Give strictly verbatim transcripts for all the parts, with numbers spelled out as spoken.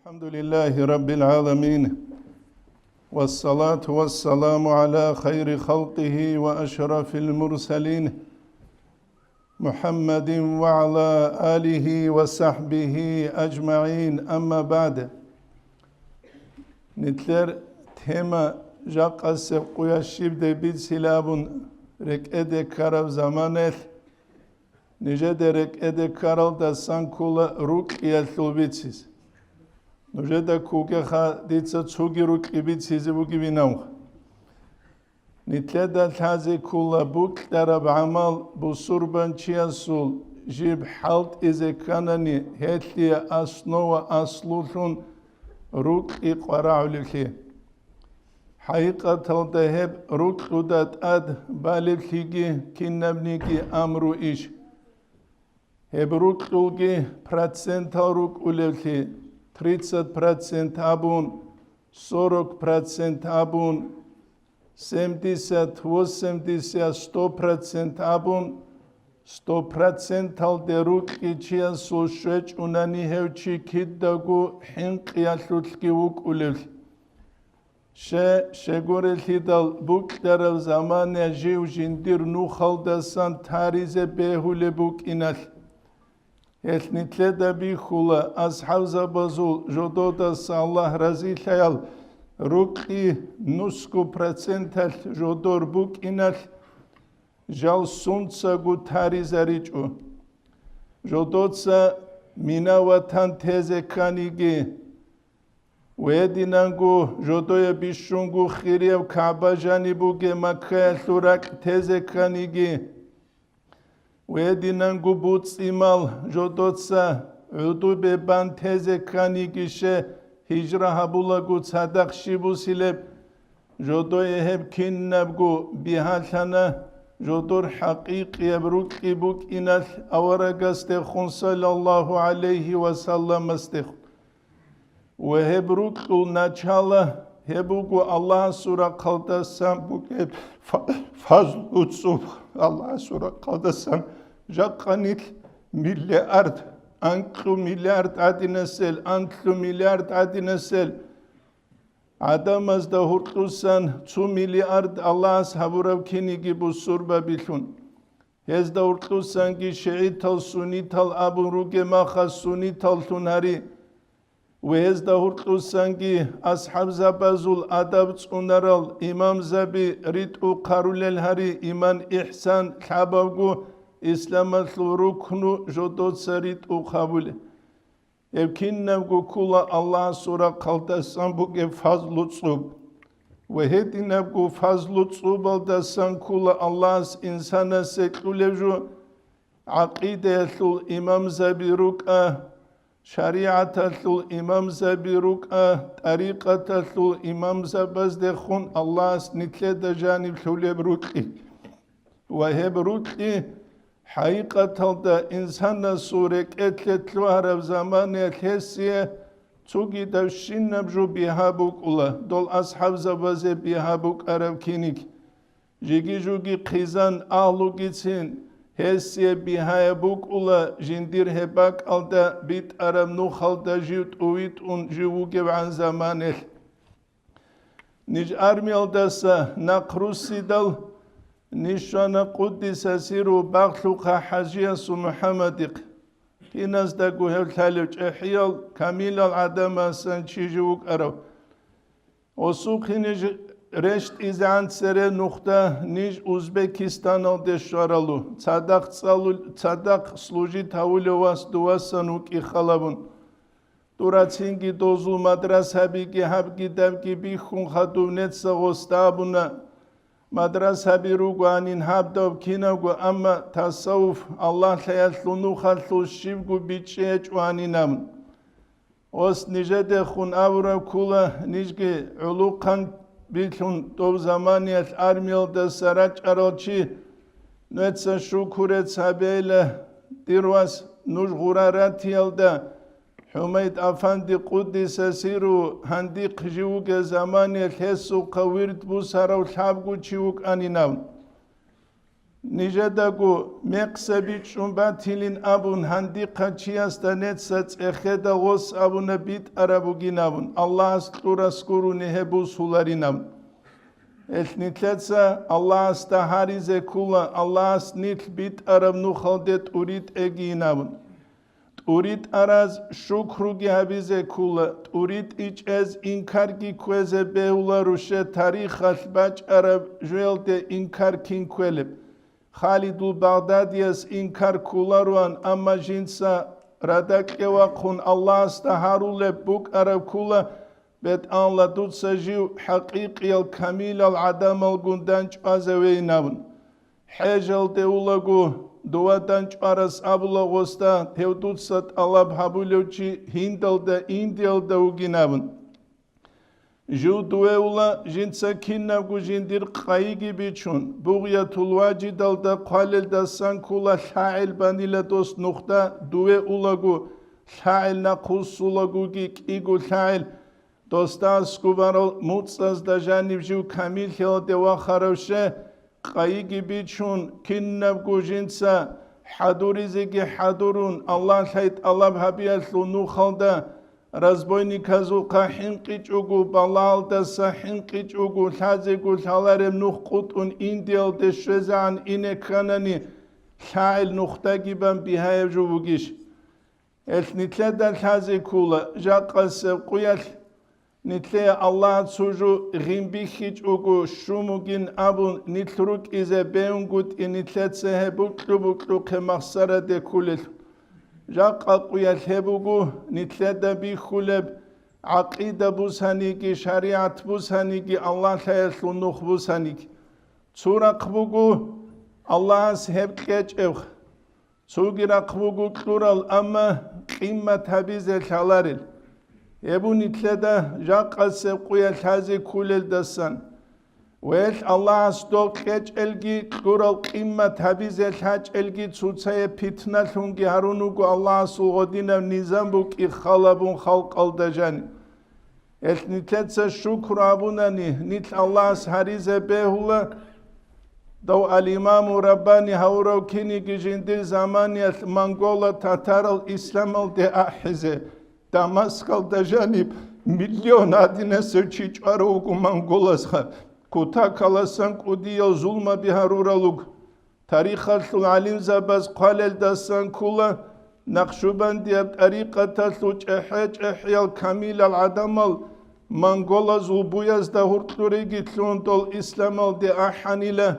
الحمد لله رب العالمين، والصلاة والسلام على خير خلقه وأشرف المرسلين، محمد وعلى آله وصحبه أجمعين، أما بعد. Нилъер тема жакъасеб къоялъ щибде бицила абун рекӀеде ккараб заманаялъ, нижеде рекӀеде ккаралдасан ккола рукьиялъул бициз. Нужеда ккогеха дица цоги рукьи бицизе бугебинавха. Нилъеда лъазе ккола букьараб гӀамал бусурбанчиясул жиб хӀалтӀизе кканани, гьелъие основа аслулъун рукьи къварагӀулевлъи. ХӀакъикъаталда гьеб рукьуда тӀад балеблъиги кинабниги амру иш. Гьеб рукьулги процентал рукӀулевлъи, тридцать процент абун, сорок процент абун, семьдесят, восемьдесят, сто процент абун, сто проценталде рукьичиясул щвечӀунани гьев чи кидаго хӀинкъиялъулъги вукӀулевлъи. Ще, щегорелъидал букьараб замана жив жиндир нухалдасан таризе бегьулеб букӀиналъ. Гьелъ нилъеда бихьула асхӀабзабазул жододаса Аллагь разилъаял рукьи нусго проценталъ жодор букӀиналъ жал сунцаго таризаричӀо. Жодоца Мина ватан тезе кканиги, Гьединанго жодое бищунго хирияб КагӀба жаниб бугеб Маккаялъул ракь тезе кканиги, гьединанго буцӀцӀимал жодоца гӀодобе бан тезе кканиги, ще, гьижра гьабулаго цадахъ щиб бусилеб? Жодое гьеб кинабго бигьалъана жодор хӀакъикъияб рукьи букӀиналъ аварагасдехун, саллаллагьу гӀалайгьи ва салламасдехун. Ва гьеб рукьул начала гьеб буго Аллагьасул рахъалдасан бугеб фа-, фазлу цӀуб. Аллагьасул рахъалдасан жакъа нилъ миллиард, анкьу миллиард гӀадинасел, анлъу миллиард гӀадинасел гӀадамазда гьоркьусан цо миллиард Аллагьас гьабураб киниги бусурбабилъун. Гьезда гьоркьусанги шигӀитал, суннитал абун ругеб махас сунниталлъун гьари. Ва гьезда гьоркьусанги асхӀабзабазул адаб цӀунарал имамзаби ритӀухъ гьарулел гьари, иман-ихсан лъабабго исламалъул рукну жодоца ритӀухъ гьабулел. Гьеб кинабго ккола Аллагьасул рахъалдасан бугеб фазлу цӀуб. Ва гьединабго фазлу цӀубалдасан ккола Аллагьас инсанасе кьулеб жо, гӀакъидаялъул имамзаби рукӀа, шаригӀаталъул имамзаби рукӀа, тӀарикъаталъул имамзабаздехун Аллагьас нилъеда жаниб лъулеб рукьи. Ва гьеб рукьи, хӀакъикъаталда, инсанасул рекӀелъе лъугьараб заманаялъ гьесие цогидабщинаб жо бигьа букӀула, дол асхӀабзабазе бигьа букӀараб киниг. Жиги-жуги хъизан агьлугицин гьесие бигьаяб букӀула, жиндир гьеб бакӀалда битӀараб нухалда жив тӀувитӀун жив вугебгӀан заманаялъ. Ниж армиялдаса нахъ руссидал, ниж щвана къуддиса сиру багълъухъа ХӀажиясул МухӀаммадихъ. Киназдаго гьев лъалев чӀехӀиял, камилал гӀадамасан чи жив вукӀарав. Осухъе ниж рещтӀизегӀан цере нухда ниж Узбекистаналде щваралу, цадахъ цӀалул-, цадахъ служить гьавулев вас дувасан вукӀи халабун. Дура цинги дозул мадрасабиги гьабги-дабги бихьун хадуб неца гъосда абуна. Мадрасаби ругоанин гьаб доб кинабго, амма тасаввуф, Аллагьлъаялъул нухалъул щибго бичӀчӀи гьечӀоанин абун. Ос нижедехун абураб ккула, нижги гӀулухъан билъун доб заманиялъ армиялдаса рачӀарал чи, нуеца шукурец гьабейла, дир вас, нуж гъура ратиялда, ХӀумайд-афанди къуддиса сиру гьандихъ жив вугев заманиялъ гьесухъа вирд бусарав лъабго чи вукӀанинав. Нижедаго мекъса бичӀчӀун батилин абун, гьандихъа чиясда неца цӀехеда гъос абуна битӀараб бугин абун, Аллагьас кьурас гурони гьеб бусуларин абун. Гьелъ нилъеца Аллагьасда гьаризе ккола, Аллагьас нилъ битӀараб нухалде тӀуритӀегийин абун. ТӀуритӀараз шукруги гьабизе ккола, тӀуритӀичӀез инкарги кквезе бегьула руше тарихалъ бачӀараб жуялде инкар кин кквелеб. Халидул Багъдадияс инкар кколароан, амма жинца радакье вахъун Аллагьасда гьарулеб букӀараб ккола, БетӀалла, дуца жив хӀакъикъиял камилал гӀадамалгун данчӀвазавейин абун. ХӀежалде улаго, дова данчӀварас абула гъосда, гьев дуца тӀалаб гьабулев чи гьиндалда Индиялда вугин абун. Жив дуве ула, жинца кинабго жиндир къайиги бичун, бугъятул важидалда хъвалелдасан ккола лъагӀел банила дос нухда, дуве улаго, лъагӀел нахъвуссулагоги кӀиго лъагӀел, досда аскӀубарал муцӀазда жаниб жив камиллъиялде вахаравше, къайиги бичун, кинабго жинца хӀадуризеги хӀадурун, Аллагьлъай тӀалаб гьабиялъул нухалда, разбойниказухъа хӀинкъичӀого, балагьалдаса хӀинкъичӀого, лъазего лъалареб нух къутӀун Индиялде щвезегӀан ине кканани, лъагӀел нухдаги бан бигьаяб жо бугищ? Гьелъ нилъеда лъазе ккола, жакъасеб къуялъ нилъее Аллагьас цо жо гъин бихьичӀого щун бугин абун нилъ рукӀизе бегьунгутӀи нилъеца гьеб букьу-букьухъе махсараде кколелъул. Жакъа къуялъ гьеб буго нилъеда бихьулеб гӀакъида бусаниги, шаригӀат бусаниги, Аллагьлъаялъул нух бусаниги. Цо рахъ буго Аллагьас гьеб кьечӀеб. Цоги рахъ буго кьурал, амма къиммат гьабизе лъаларел. Гьеб нилъеда жакъасеб къуялъ лъазе кколелдасан. Гьелъ Аллагьас дол кьечӀелги, кьурал къиммат гьабизе лъачӀелги цоцае питналъунги гьарун вуго Аллагьасул гъодинаб низам букӀин халабун халкъалда жаниб. Гьелъ нилъеца шукру абунани, нилъ Аллагьас гьаризе бегьула, дов ал-Имаму Раббани гьавурав киниги жиндир заманиялъ монголо-татарал исламалде ахӀизе, Дамаскалда жаниб миллион гьадинасев чи чӀварав вуго монголазха, кутакаласан кӀудиял зулмаби гьарурал руго. Тарихалъул гӀалимзабаз хъвалелдасан ккола, Накъшубандияб тӀарикъаталъул чӀехӀе-чӀехӀиял камилал гӀадамал монголазул буязда гьуркьуреги лъун дол исламалде ахӀанила,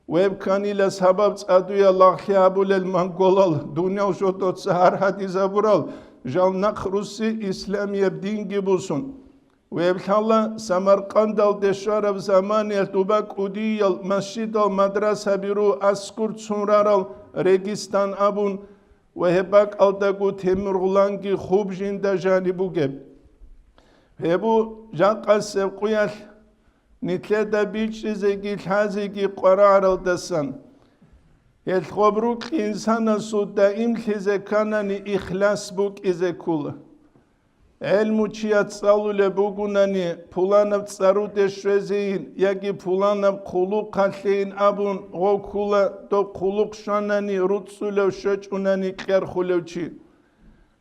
вебканила сабаб цӀадуял лагълъи гьабулел монголал, дуниял жодоца гьар гьадизабурал, жал нахъруси исламияб динги бусун. Веблъала Самаркъандалде щвараб заманиялъ дуба кӀудиял масжидал мадрасаби ру аскур цун рарал Регистан абун ва гьеб бакӀалдаго Темургъуланги хуб жинда жаниб бугеб. Гьеб бу жакъасеб къуялъ нилъеда бичӀчӀизеги лъазеги къварагӀаралдасан. Гьелъ гъоб рукь инсанасул даимлъизе кканани ихлас букӀизе ккола. ГӀелму чияс цӀалулеб бугунани, пуланаб цӀаруде щвезейин яги пуланаб хъулухъалъейин абун гъов ккула, доб хъулухъ щванани, руцӀцӀулев щвечӀунани кьерхулев чи.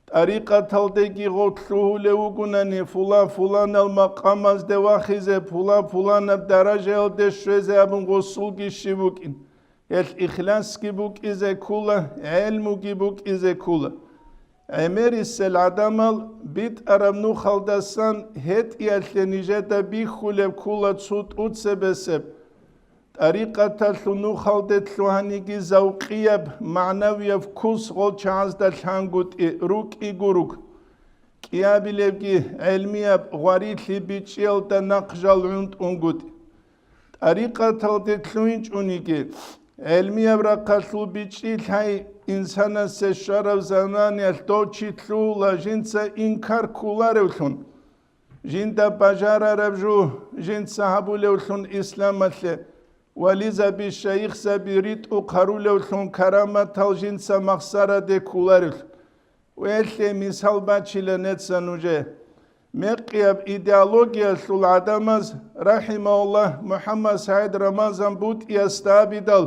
ТӀарикъаталдеги гъов лъугьулев вугунани, пулан-пуланал макъамазде вахизе, пулан-пуланаб даражаялде щвезе абун гъосулги щиб букӀин. Гьелъ ихласги букӀизе ккула, гӀелмуги букӀизе ккула. ГӀемерисел гӀадамал битӀараб нухалдасан гьетӀиялъе нижеда бихьулеб ккула цо тӀуцебесеб. ТӀарикъаталъул нухалде лъугьаниги завкъияб, магӀнавияб вкус гъол чагӀазда лъангутӀи рукӀи гуруг. КӀиабилебги гӀелмияб гъварилъи бичӀчӀиялда нахъ жал гӀунтӀунгутӀи. ТӀарикъаталде лъугьинчӀониги, гӀелмияб рахъалъул бичӀчӀи лъай инсанасе щвараб заманиялъ дов чи лъугьула жинца инкар кколаревлъун, жинда бажарараб жо жинца гьабулевлъун исламалъе, вализаби, шайихзаби ритӀухъ гьарулевлъун караматал жинца махсараде кколаревлъун. Гьелъе мисал бачила неца нужее. Мекъияб идеологиялъул гӀадамаз, рахӀимагьуллагь, МухӀаммад СагӀид Рамазан БутӀиясда абидал,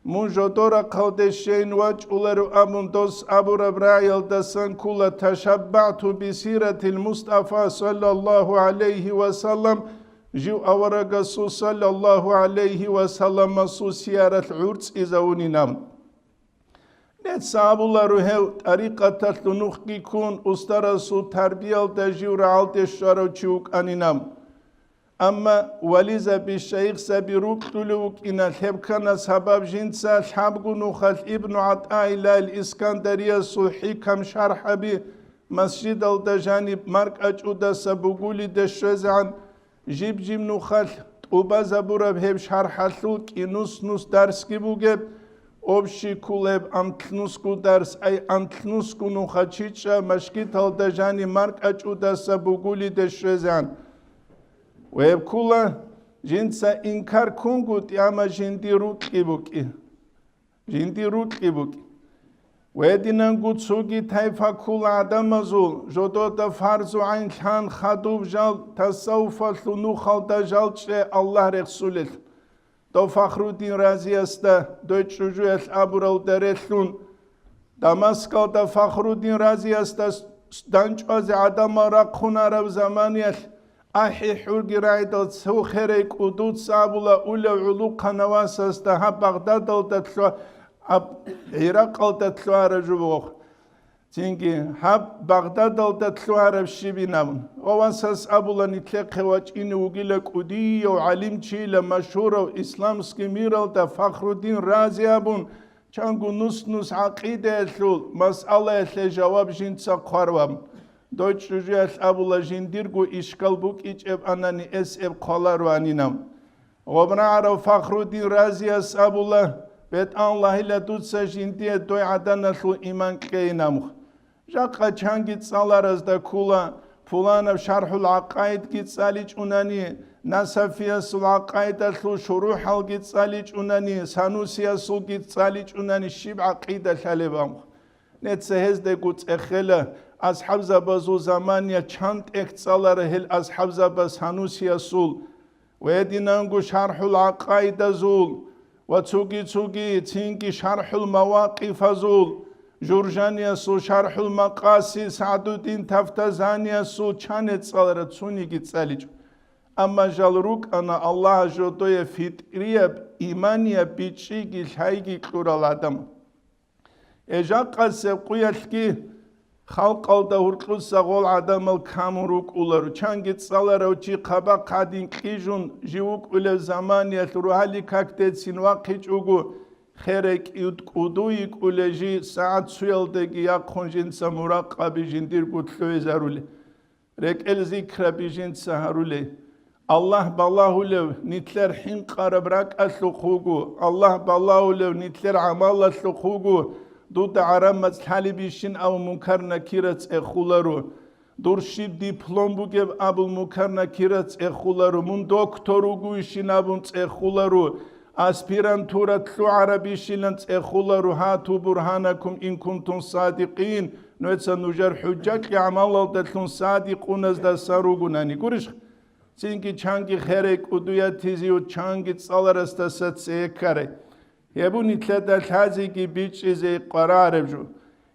мун жодорахъалде щейин вачӀуларо абун дос абураб рагӀиялдасан ккола: «Ташаббагьту бисиратил Мустафа саллаллагьу гӀалайгьи ва саллам», жив аварагасул саллаллагьу гӀалайгьи ва салламасул сияралъ гӀурцӀизавунин абун. Нецц абуларо гьев, тӀарикъаталъул нухги ккун, устарасул тарбиялда жив рагӀалде щварав чи вукӀанин абун. Амма вализаби, шайихзаби рукьулев вукӀина, лъеб ккана сабаб жинца лъабго нухалъ Ибну ГӀатӀаиллагьил Искандариясул хӀикам шархӀаби масжидалда жаниб маркӀачӀудаса бугулиде щвезегӀан, жиб-жиб нухалъ тӀубазабураб гьеб шархӀалъул кӀинус-нус дарсги бугеб, общий кколеб анлънусго дарс, ай анлънусго нуха чичӀа машгиталда жаниб маркӀачӀудаса бугулиде щвезегӀан. Гьеб ккола, жинца инкар ккунгутӀи, амма жиндир рукьи букӀи. Жиндир рукьи букӀи. Гьединанго цоги тайфа ккола гӀадамазул, жодода фарзу гӀайн лъан хадуб жал тасаввуфалъул нухалда жал чӀе Аллагь рехсулел. Дов Фахруддин Разиясда, дой чӀужуялъ абуралда релълъун, Дамаскалда Фахруддин Разиясда с-, с-, данчӀвазе гӀадамал рахъунараб заманиялъ, ахӀи-хӀурги рагӀидал цо херай кӀудуца абула улев гӀулухъанав васасда гьаб Багъдадалда лъуа-, аб-, ГӀиракъалда лъугьараб жо бугоха. Цинги гьаб Багъдадалда лъугьараб щибин абун. Ва васас абула, нилъехъе вачӀине вугила кӀудияв гӀалимчийила машгьурав исламский миралда Фахруддин Рази абун, чанго нус-нус гӀакъидаялъул масъалаялъе жаваб жинца хъвараб. Дой чӀужуялъ абула, жиндирго ишкал букӀичӀеб анани эс эб хъвалароанинаб. Гъоб рагӀарав Фахруддин Разияс абула, бетӀаллагьила дуца жиндие дой гӀаданалъул иман кьейинаб. Жакъа чанги цӀаларазда ккола, пуланаб ШархӀул ГӀакъаидги цӀаличӀунани, Насафиясул гӀакъаидалъул шурухӀалги цӀаличӀунани, Санусиясулги цӀаличӀунани, щиб гӀакъида лъалеб абу. Нецца гьездаго цӀехела, асхӀабзабазул замания чан тӀехь цӀалара гьел асхӀабзабаз Санусиясул, ва гьединанго ШархӀул ГӀакъаидазул ва цуги-цуги, цинги ШархӀул Мавакъифазул, Журжаниясул ШархӀул Макъасид, СагӀдуддин Тафтазаниясул чане цӀалара, цуниги цӀаличӀо. Амма жал рукӀана Аллагьас жодое фитӀрияб, иманияб бичӀчӀиги лъайги кьурал гӀадамал. Эжакъасеб къуялъги халкъалда гьуркьуса гъол гӀадамал камун рукӀуларо, чанги цӀаларав чи хъабахъ гьадин кьижун, жив вукӀулев заманиялъ рогьалил какдецин вахъичӀого, херай кӀуд-, кӀудуй йикӀулей жи, сагӀат цуялдаги яхъун жинца муракъаби жиндирго лъугӀизарули. РекӀел зикраби жинца гьарулей. Аллагь балагьулев нилъер хӀинкъараб ракӀалъухъ вуго, Аллагь балагьулев нилъер гӀамалалъухъ вуго, дуда гӀараб мацӀ лъалебищин абун Мункар-Накира цӀехуларо. Дур щиб диплом бугеб абун Мункар-Накира цӀехуларо, мун доктор вугойищин абун цӀехуларо, аспирантура лъугӀарабищилан цӀехуларо, гьату бургьанакум ин кунтум садикъин, нужеца нужер хӀужжакьи гӀамалалдалъун садикъуназдасан ругонани. Гурищ? Цинги чанги херай кӀудуятизе, чанги цӀаларасдаса цее ккарай. Гьеб нилъеда лъазеги бичӀчӀизе къваригӀараб жо.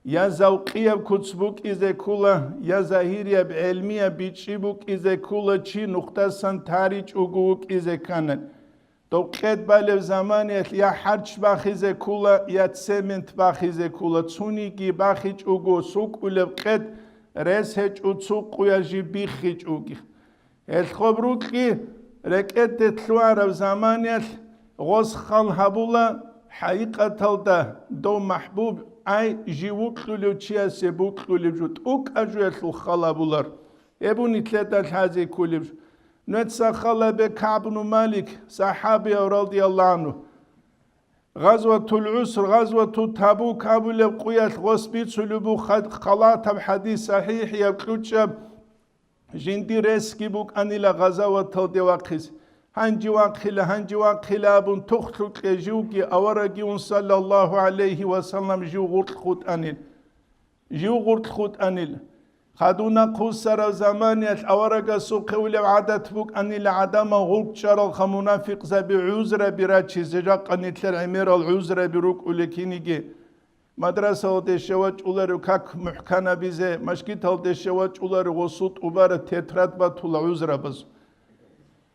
Я завкъияб куц букӀизе ккола, я загьирияб гӀелмияб бичӀчӀи букӀизе ккола, чи нухдасан таричӀого вукӀизе кканани. Дов къед балеб заманиялъ я хӀарч бахизе ккола, я цемент бахизе ккола, цуниги бахичӀого сукӀулеб къед рес гьечӀо, цо къуялъ жиб биххичӀоги. Гьелъ гъоб рукьи рекӀеде лъугӀараб заманиялъ гъос хал гьабула, хӀакъикъаталда дов махӀбуб, ай, жив вукьулев чиясе букьулеб жо, тӀокӀаб жоялъул хал гьабулар. Гьеб нилъеда лъазе кколеб жо. Нужеца хал гьабе КагӀб бну Малик, сахӀабияв, радияллагьу гӀангьу. Гъазватул ГӀуср, Гъазвату Табук абулеб къуялъ гъос бицулеб буго, халатаб хӀадис, сахӀихӀияб, кьучӀаб. Жиндир ресги букӀанила гъазаваталде вахъизе. Гьанже вахъила, гьанже вахъила абун тухлъукье живги аварагивун, саллаллагьу гӀалайгьи ва саллам, жив гъуркь хутӀанил. Жив гъуркь хутӀанил. Хадуна хъусарав заманиялъ аварагасухъе улев гӀадат букӀанила гӀадамал гъулкъчӀаралха мунафикъзаби гӀузраби рачизе, жакъа нилъер гӀемерал гӀузраби рукӀулел киниги. Мадрасалде щевачӀуларев как мухӀканабизе, машгиталде щевачӀуларев гъосул тӀубараб тетрад батула гӀузрабаз.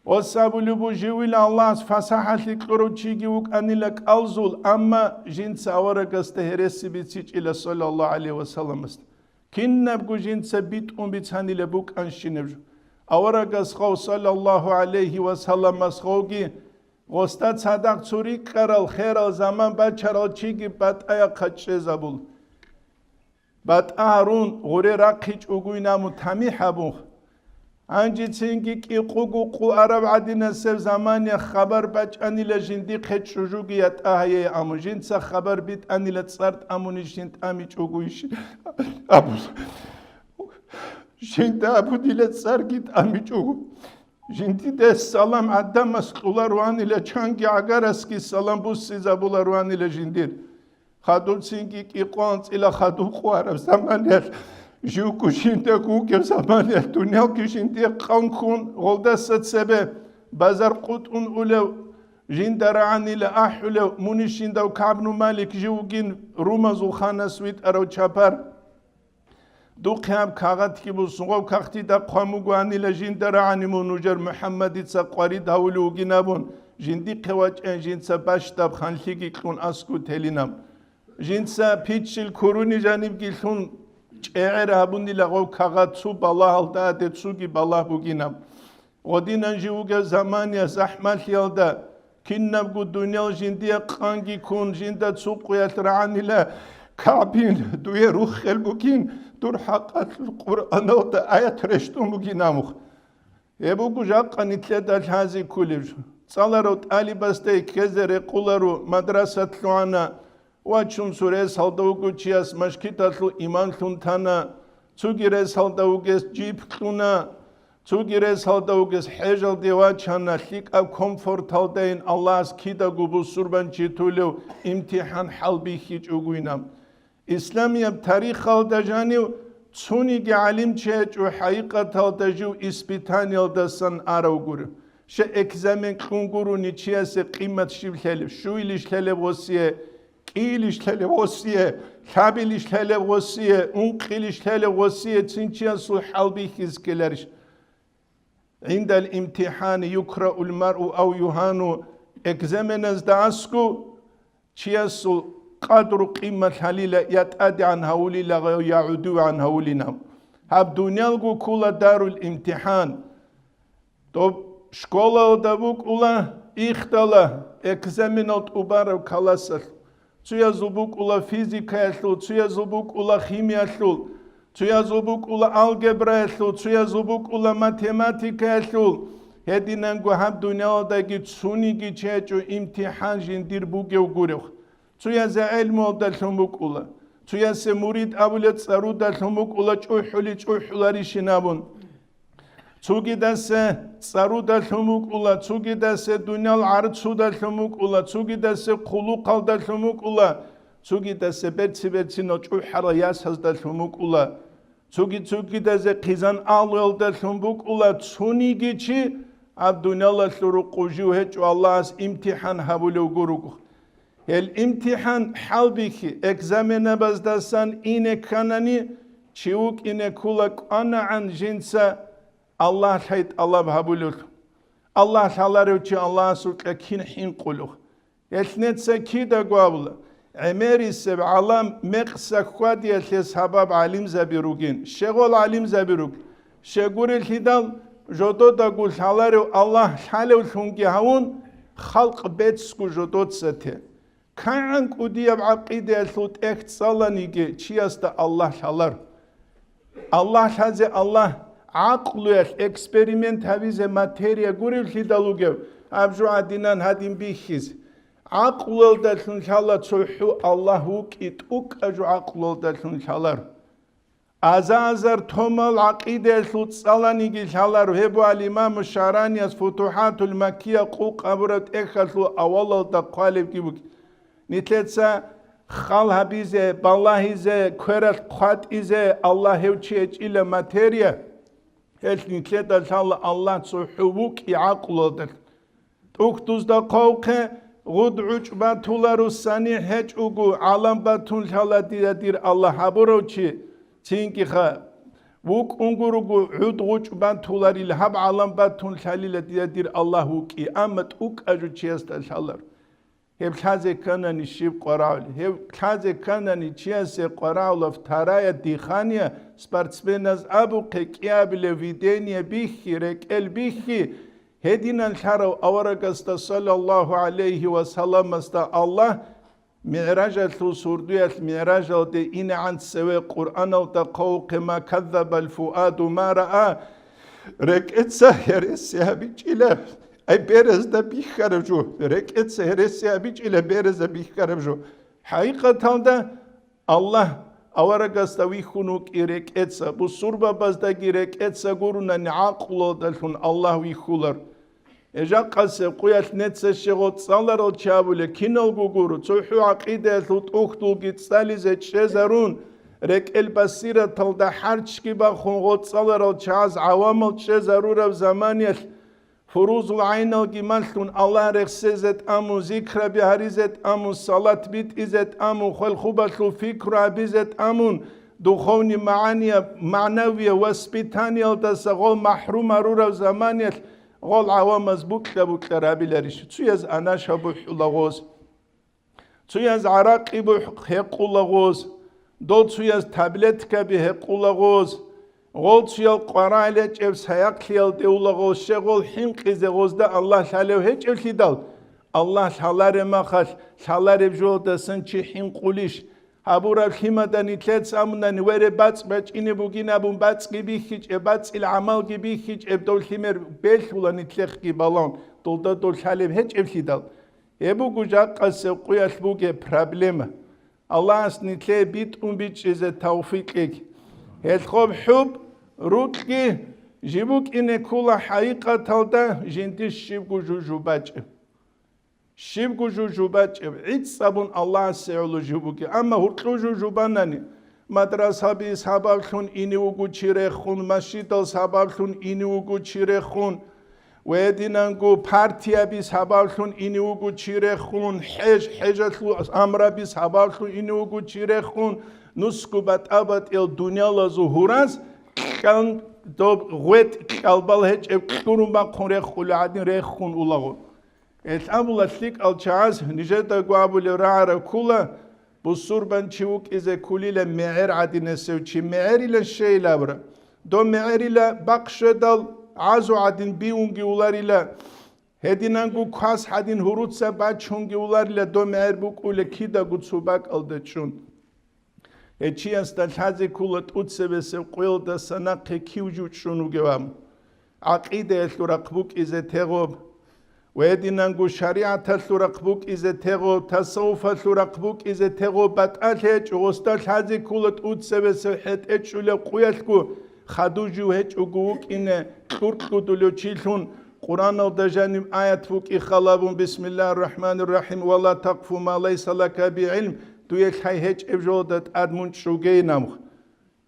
Гъос абулеб бу, живила Аллагьас фасахӀалъи кьурав чиги вукӀанила кӀалзул, амма жинца аварагасда гьереси бицичӀила, саллаллагьу гӀалайгьи вассаламасда. Кинабго жинца битӀун бицанила букӀанщинаб жо. Аварагасхъав, саллаллагьу гӀалайгьи вассаламасхъавги, гъосда цадахъ цо рикӀкӀарал херал заман бачарал чиги батӀаяхъа чӀезабул. БатӀа гьарун, гъуре рахъичӀогойин абун тамихӀ гьабун. Гьанжецинги кӀикъого къу араб гӀадинасеб замане хабар бачӀанила жиндихъе чӀужуги ятӀа гьайе амун, жинца хабар битӀанила цӀар тӀамунищин тӀамичӀогойищ абун. Жинда абунила цӀарги тӀамичӀого. Жиндиде салам гӀадамас кьуларуанила, чанги гӀагарасги салам буссизабуларуанила жиндир. Хадубцинги кӀикъоялда анцӀила хадуб къуараб заманаялъ, живго жинда гугев заманаялъ, дуниялги жинде къанккун, гъолдаса цебе базар къутӀун улев, жинда рагӀанила ахӀулев, мунищ жиндав КагӀбну Малик жив вугин, румазул ханас витӀарав чапар. Духъе гьаб кагъатги бусугъав кагътида хъван бугоанила жинда рагӀани мун нужер МухӀаммадица къварид гьавулев вугин абун, жиндихъе вачӀен жинца бащдаб ханлъиги кьун аскӀу телинаб. Жинца пиччил куруни жанибги лъун чӀегӀер гьабунила гъов кагъат цу балагьалда аде цуги балагь бугинаб. Гъодинан жив вугев замания захӀмалъиялда, кинабго дуниял жиндие къанги ккун, жинда цо къуялъ рагӀанила, КагӀбин, дуе руххел букин, дур хӀакъалъулъ Къуръаналда аят рещтӀун бугин амухъ. Гьеб буго жакъа нилъеда лъази кколеб жо. ЦӀаларав тӀалибасда ккезе рекъоларо, мадраса лъугӀана, вачун цо ресалда вуго чияс машгиталъул имамлъун тана, цоги ресалда вугес джип кьуна, цоги ресалда вугес хӀежалде вачана, лъикӀаб комфорталдайин Аллагьас кидаго бусурбанчи тулев имтихӀан хӀалбихьичӀогойинаб. Исламияб тарихалда жанив цониги гӀалимчи гьечӀо хӀакъикъаталда жив испытаниялдасан арав гури. Щай экзамен кьун гурони чиясе къимат щиб лъелеб, щуйилищ лъелеб гъосие, кӀиилищ лъелеб гъосие, лъабилищ лъелеб гъосие, ункъилищ лъелеб гъосие, цин чиясул хӀалбихьиз ккеларищ? ГӀиндал имтихӀани юкраул маръу ав югьану, экзаменазда аскӀу чиясул къадру-къимат лъалила, я тӀадегӀан гьавулила, я гӀодовегӀан гьавулина. Гьаб дуниялго ккола дарул имтихӀан. Доб школалда букӀула ихдала экзаменал тӀубараб классалъ. Цуязул букӀула физикаялъул, цуязул букӀула химиялъул, цуязул букӀула алгебраялъул, цуязул букӀула математикаялъул. Гьединанго гьаб дуниялалдаги цониги чечӀо имтихӀан жиндир бугев гурев. Цуязе гӀелмуялдалъун букӀула, цуясе мурид абулеб цӀарудалъун букӀула, чӀухӀули чӀухӀуларищин абун. Цугидасе цӀарудалъун букӀула, цугидасе дуниял гӀарцудалъун букӀула, цугидасе хъулухъалдалъун букӀула, цугидасе берци-берцинал чӀухӀарал ясаздалъун букӀула, цуги-цугидазе хъизан агьлуялдалъун букӀула, цониги чи гьаб дуниялалъул рукъу жив гьечӀо Аллагьас имтихӀан гьабулев гуруго. Гьел имтихӀан хӀалбихьи, экзаменабаздасан ине кканани, чи вукӀине ккула кӀванагӀан жинца Аллагь лъай тӀалаб гьабулев. Аллагь лъаларев чи Аллагьасукьа кин хӀинкъулев. Гьелъ неца кидаго абула, гӀемерисеб гӀалам мекъса хьвадиялъе сабаб гӀалимзаби ругин, щегъол гӀалимзаби ругин. Щегурелъидал жододаго лъаларев Аллагь лъалевлъунги гьавун, халкъ беццго жодоца те. КигӀан кӀудияб гӀакъидаялъул тӀехь цӀаланиги чиясда Аллагь лъалар. Аллагь лъазе Аллагь гӀакълуялъ эксперимент гьабизе материя гуревлъидал вугев, аб жо гӀадинан гьадин бихьизе. ГӀакълуялдалъун лъала цохӀо Аллагь вукӀи, тӀукӀа жо гӀакълуялдалъун лъалар. Аза-азар томал гӀакъидаялъул цӀаланиги лъалар, гьеб ва ал-Имаму Шагьранияс Футухатул Маккия къулъ абураб тӀехьалъул авалалда хъвалебги буго. Нилъеца хал гьабизе, балагьизе, квералъ хъватӀизе Аллагь гьев чи гьечӀила материя. Гьелъ нилъеда лъала Аллагь цохӀо вукӀи гӀакълуялда. ТӀухьдузда хъвавухъе, гъуд гӀучӀ батуларо санигӀ гьечӀого, гӀалам батун лъала дия дир Аллагь гьабурав чи, цинги ха, вукӀун гурого, гӀуд гъучӀ батуларил, гьаб гӀалам батун лъалила дия дир Аллагь вукӀи, амма тӀукӀа жо чиясда лъалар. Гьеб лъазе кканани щиб къварагӀули? Гьеб лъазе кканани чиясе къварагӀула вторая дыхание, спортсменаз абухъе кӀиабилев видение бихьи, рекӀел бихьи, гьединан лъарав аварагасда саллаллагьу гӀалайгьи ва салламасда Аллагь МигӀражалъул сурдуялъ мигӀражалде инегӀан цеве Къуръаналда хъвавухъе: «Ма каззабал фуаду ма раа», рекӀеца гьереси гьабичӀила, ай, беразда бихьараб жо, рекӀеца гьереси гьабичӀила, беразда бихьараб жо. ХӀакъикъаталда, Аллагь аварагасда вихьун вукӀи рекӀеца, бусурбабаздаги рекӀеца гурони гӀакълуялдалъун Аллагь вихьулар. Гьеб жакъасеб къуялъ неца щегъо цӀаларал чи абулеб киналго гуро, цохӀо гӀакъидаялъул тӀухьдулги цӀализе чӀезарун, рекӀел басираталда хӀарчги бахун гъо цӀаларал чагӀаз гӀавамал чӀезарураб заманиялъ, фурузул гӀайналги малъун, Аллагь рехсезе тӀамун, зикраби гьаризе тӀамун, салат битӀизе тӀамун, хвалхубалъул пикру гьабизе тӀамун, духовный магӀанияб, магӀнавияб воспитаниялдаса гъол махӀрум гьарураб заманиялъ гъол гӀавамаз букьа-букьа рабиларищ? Цуяз анаша бухӀула гъоз. Цуяз гӀаракъи бухӀ-, гьекъула гъоз, дол цуяз таблеткаби гьекъула гъоз, гъол цуял къварагӀел гьечӀеб саяхълъиялде ула гъоз, щегъол хӀинкъизе гъозда Аллагь лъалев гьечӀевлъидал, Аллагь лъалареб махалъ, лъалареб жолдасан чи хӀинкъулищ? Гьабураб лъимада нилъеца амунани, вере, бацӀ бачӀине бугин абун, бацӀги бихьичӀеб, бацӀил гӀамалги бихьичӀеб, дов лъимер белъула нилъехъги балагьун, долда дол лъалеб гьечӀеблъидал. Гьеб буго жакъасеб къуялъ бугеб проблема. Аллагьас нилъее битӀун бичӀчӀизе тавфикъ кьеги. Гьелъ гъоб хӀуб, рукьги жиб букӀине ккола хӀакъикъаталда жиндир щибго жужу бачӀеб. Щибго жужу бачӀеб, гӀицӀабун Аллагьасе гӀоло жо бугеб. Амма гьуркьу жужу банани, мадрасаби сабаблъун ине вуго чи рехун, масжидал сабаблъун ине вуго чи рехун, ва гьединанго партияби сабаблъун ине вуго чи рехун, хӀеж-, хӀежалъул амраби сабаблъун ине вуго чи рехун, нусго батӀа-батӀиял дуниялазул гьураз кьан доб гъветӀ кьалбал гьечӀеб кьурун бахъун рехула гӀадин рехун улаго. Гьелъ абула лъикӀал чагӀаз, нижедаго абулеб рагӀараб ккола, бусурбан чи вукӀизе кколила мегӀер гӀадинасев чи, мегӀерила щейилабра. Дов мегӀерила бахъ щведал гӀазу гӀадин бивунги уларила, гьединанго квас гӀадин гьуруца бачунги уларила, дов мегӀер букӀула кидаго цо бакӀалда чӀун. Гьев чиясда лъазе ккола тӀуцебесеб къоялдаса нахъе кив жучӀун вугев абун. ГӀакъидаялъул рахъ букӀизе тегъоб, ва гьединанго шаригӀаталъул рахъ букӀизе тегъоб, тасаввуфалъул рахъ букӀизе тегъоб, батӀалъи гьечӀо, гъосда лъазе ккола тӀуцебесеб хӀетӀе чӀулеб къуялъго, хадув жив гьечӀого вукӀине кьуркьудулев чилъун, Къуръаналда жаниб аят букӀи халабун: «Бисмиллагьир рахӀманир рахӀим, ва ла такъфу ма лайса лака бигӀилм», дуе лъай гьечӀеб жолда тӀад мун чӀугейин абун.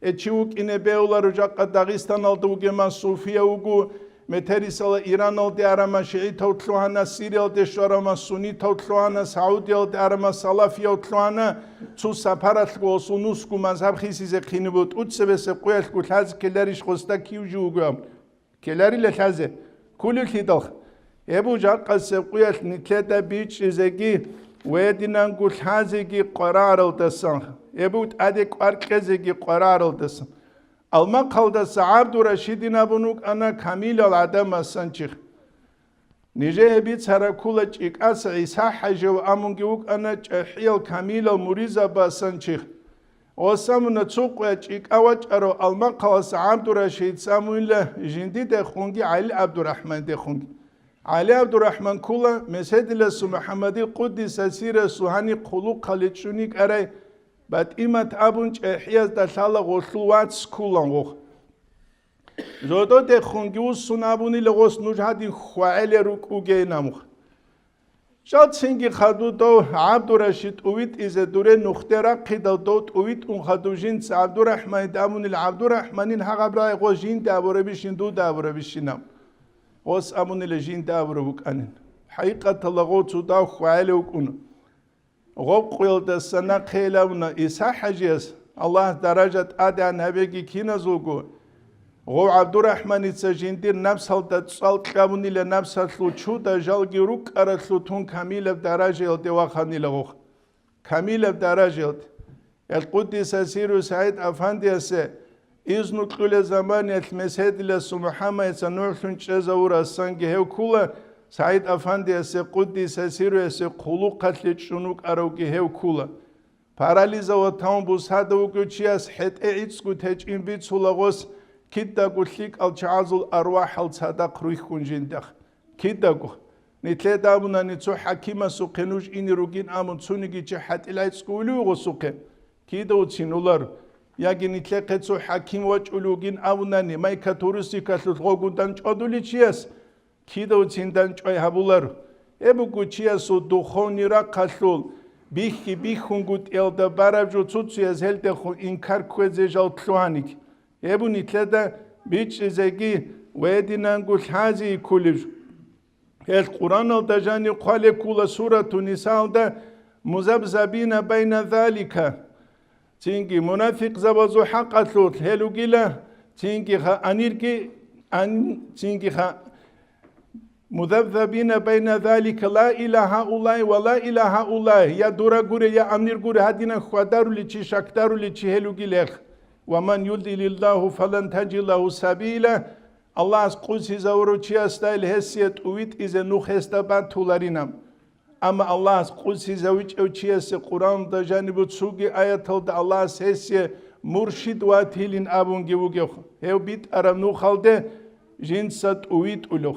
Гьев чи вукӀине бегьуларо жакъа Дагъистаналда вугеман суфияв вуго, метерисала Ираналде араман шигӀитав лъугьана, Сириялде щвараман суннитав лъугьана, Саудиялде араман салафияв лъугьана, цо сапаралъго осул нусго мазгьаб хисизе хъинибу, тӀуцебесеб къуялъго лъазе ккеларищ гъосда кив жив вугев абун. Ккеларила лъазе, кколевлъидалха. Гьеб жакъасеб къуялъ нилъеда бичӀчӀизеги ва гьединанго лъазеги къварагӀаралдасан, гьеб тӀаде кӀвар кьезеги къварагӀаралдасан. Алмахъалдаса ГӀабдурашидин абун вукӀана камилал гӀадамасан чихъ. Нижее бицараб ккола ЧӀикӀаса ГӀиса-хӀажияв амунги вукӀана чӀахӀиял камилал муридзабасан чихъ. Гъос амуна цо къуя ЧӀикӀа вачӀарав Алмахъаласа ГӀабдурашидица амунила жиндидехунги ГӀали ГӀабдурахӀмандехунги. ГӀали ГӀабдурахӀман ккола Меседиласул МухӀаммадил къуддиса сирасул гьаниб хъулухъалде чӀун йикӀарай БатӀимат абун чӀахӀиязда лъала гъолъул вац кколан гъох. Зододехунги вуссун абунила гъос нуж гьадин хьвагӀелел рукӀугейин амух. Жал цинги хадув дов ГӀабдурашид тӀувитӀизе дуре нухде рахъидал дов тӀувитӀун хадув жинца ГӀабдурахӀманида абунил, ГӀабдурахӀманин гьагъаб рагӀи гъо жинда абурабищин дуда абурабищинаб? Гъос абунила жинда абураб букӀанин. ХӀакъикъаталда гъов цо дав хьвагӀилев вукӀун. Гъоб къуялдаса нахъе илавуна ИсахӀажияс, Аллагь даража тӀадегӀан гьабеги киназулго. Гъов ГӀабдурахӀманица жиндир напсалда цӀал кьабунила напсалъул чуда жалги рукӀаралъул тун камилаб даражаялде ваханила гъох. Камилаб даражаялде. Эл Къуддиса сиру СагӀид Афандиясе изну кьула заманиялъ Меседиласул МухӀаммадица нугӀлъун чӀезавурасанги гьев ккула, СагӀид Афандиясе Къуддиса сируясе хъулухъалъе чӀун вукӀаравги гьев ккула. Парализа ва тавун бусада вугев чияс хӀетӀе гӀицӀго течӀин бицула гъос кидаго лъикӀал чагӀазул арвахӀал цадахъ рухьун жиндахъ. Кидаго. Нилъеда абунани цо хӀакимасухъе нуж ине ругин абун цониги чи хӀатӀил гӀицӀго улев гъосухъе. Кидавцин улар. Яги нилъехъе цо хӀаким вачӀулев вугин абунани, майкатуристикалъулъ гъогун данчӀвадулев чияс кидавцин данчӀвай гьабулар. Гьеб буго чиясул духовный рахъалъул бихьи-бихьунгутӀиялда бараб жо цо-цояз гьелдехун инкар кквезе жал лъугьаник. Гьеб нилъеда бичӀчӀизеги ва гьединанго лъази кколеб жо. Гьел Къуръаналда жанив хъвалеб ккула Сурату Нисаалда: «Музабзабина байна залика». Цинги мунафикъзабазул хӀакъалъулъ гьел ругила, цинги ха анирги, ан-, цинги ха музабзабина байна залика, ла иля гьаулай ва ла иля гьаулай, я дора гуре, я амир гуре, гьадинан хьвадарулев чи, шакдарулев чи гьел ругилаха. «Ва ман юдилиллаху фалан таджида лагьу сабила». Аллагьас къусизавурав чиясда ил гьесие тӀувитӀизе нух гьесда батуларина. Амма Аллагьас къусизавичӀев чиясе Къуръаналда жаниб цоги аяталда Аллагьас гьесие муршид ватилин абунги вугев, гьев битӀараб нухалде жинца тӀувитӀулев.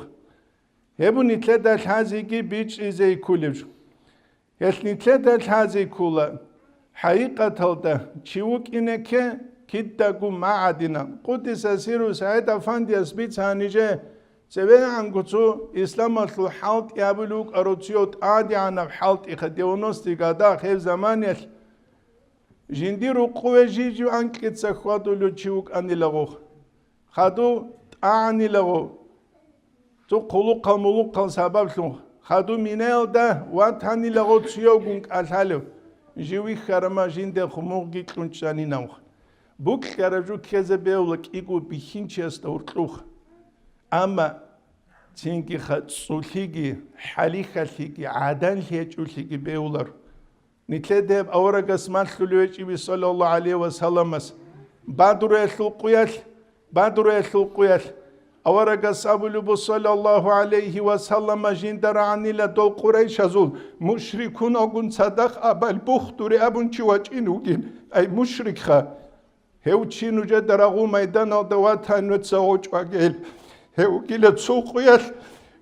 Гьеб нилъеда лъазеги бичӀчӀизе кколеб жо. Гьелъ нилъеда лъазе ккола, хӀакъикъаталда чи вукӀине кке кидаго магӀадина. Къуддиса сиру СагӀид Афандияс бицани же, цевегӀанго цо исламалъул хӀалтӀи абулев вукӀарав цояв тӀадегӀанаб хӀалтӀиха девяностые годах гьеб заманиялъ жиндир рукъуве жив-жив анкьица хьвадулев чи вукӀанила гъох. Хадув тӀагӀанилаго, цо хъулухъал-мулухъал сабаблъун, хадув минаялда ватанилаго цуявгун кӀалъалев, жив вихьарама жинде хумугъги кьун чӀанинавха. Букьараб жо ккезе бегьула кӀиго бихьинчиясда гьоркьуха. Амма цинги ха цӀулъиги, хӀалихьалъиги, гӀаданлъи гьечӀолъиги бегьуларо. Нилъеда гьеб аварагас малъулев гьечӀеби, саллаллагьу гӀалайгьи ва салламас, Бадруялъул къуялъ, Бадруялъул къуялъ, аварагас абулеб буго, саллаллагьу гӀалайгьи ва саллама, жинда рагӀанила дол къурайшазул мушрикун агун цадахъ абал бухдури абун чи вачӀин вугин, ай мушрикха. Гьев чи нужеда рагъул майданалда ватани, нужеца гъочӀ вагейил. Гьев вугила цо къуялъ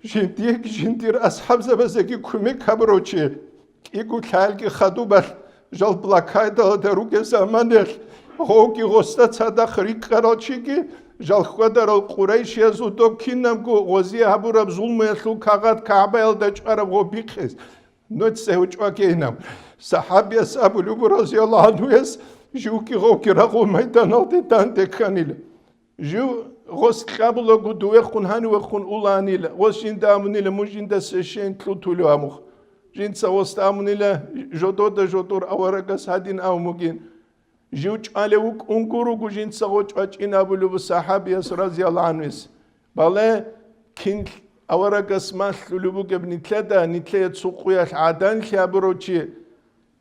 жиндиеги жиндир асхӀабзабазеги кумек гьабурав чи. КӀиго лъаялги хадубалъ жал блокадалда ругеб заманалъ, гъовги гъосда цадахъ рикӀкӀарал чиги, жал хьвадарал къурайшиязул доб кинабго гъозие гьабураб зулмуялъул кагъат КагӀбаялда чӀвараб гъов бихъизе. Нуц цеве чӀвакейинав. СахӀабияс абулеб буго, разияллагьу гӀангьуяс, живги гъовги рагъул майданалде данде кканила. Жив гъос кьабулаго дувехун гьанивехун уланила, гъос жинда абунила, мун жинда священник лъутулев амухъ. Жинца гъосда абунила, жодода жодор аварагас гьадин абун бугин. Жив чӀвалев вукӀун гуруго жинца гъочӀ вачӀин абулеб сахӀабияс, разияллагьу гӀангьуяс. Бале, кин аварагас малъулеб бугеб нилъеда, нилъее цо къуялъ гӀаданлъи гьабурав чи,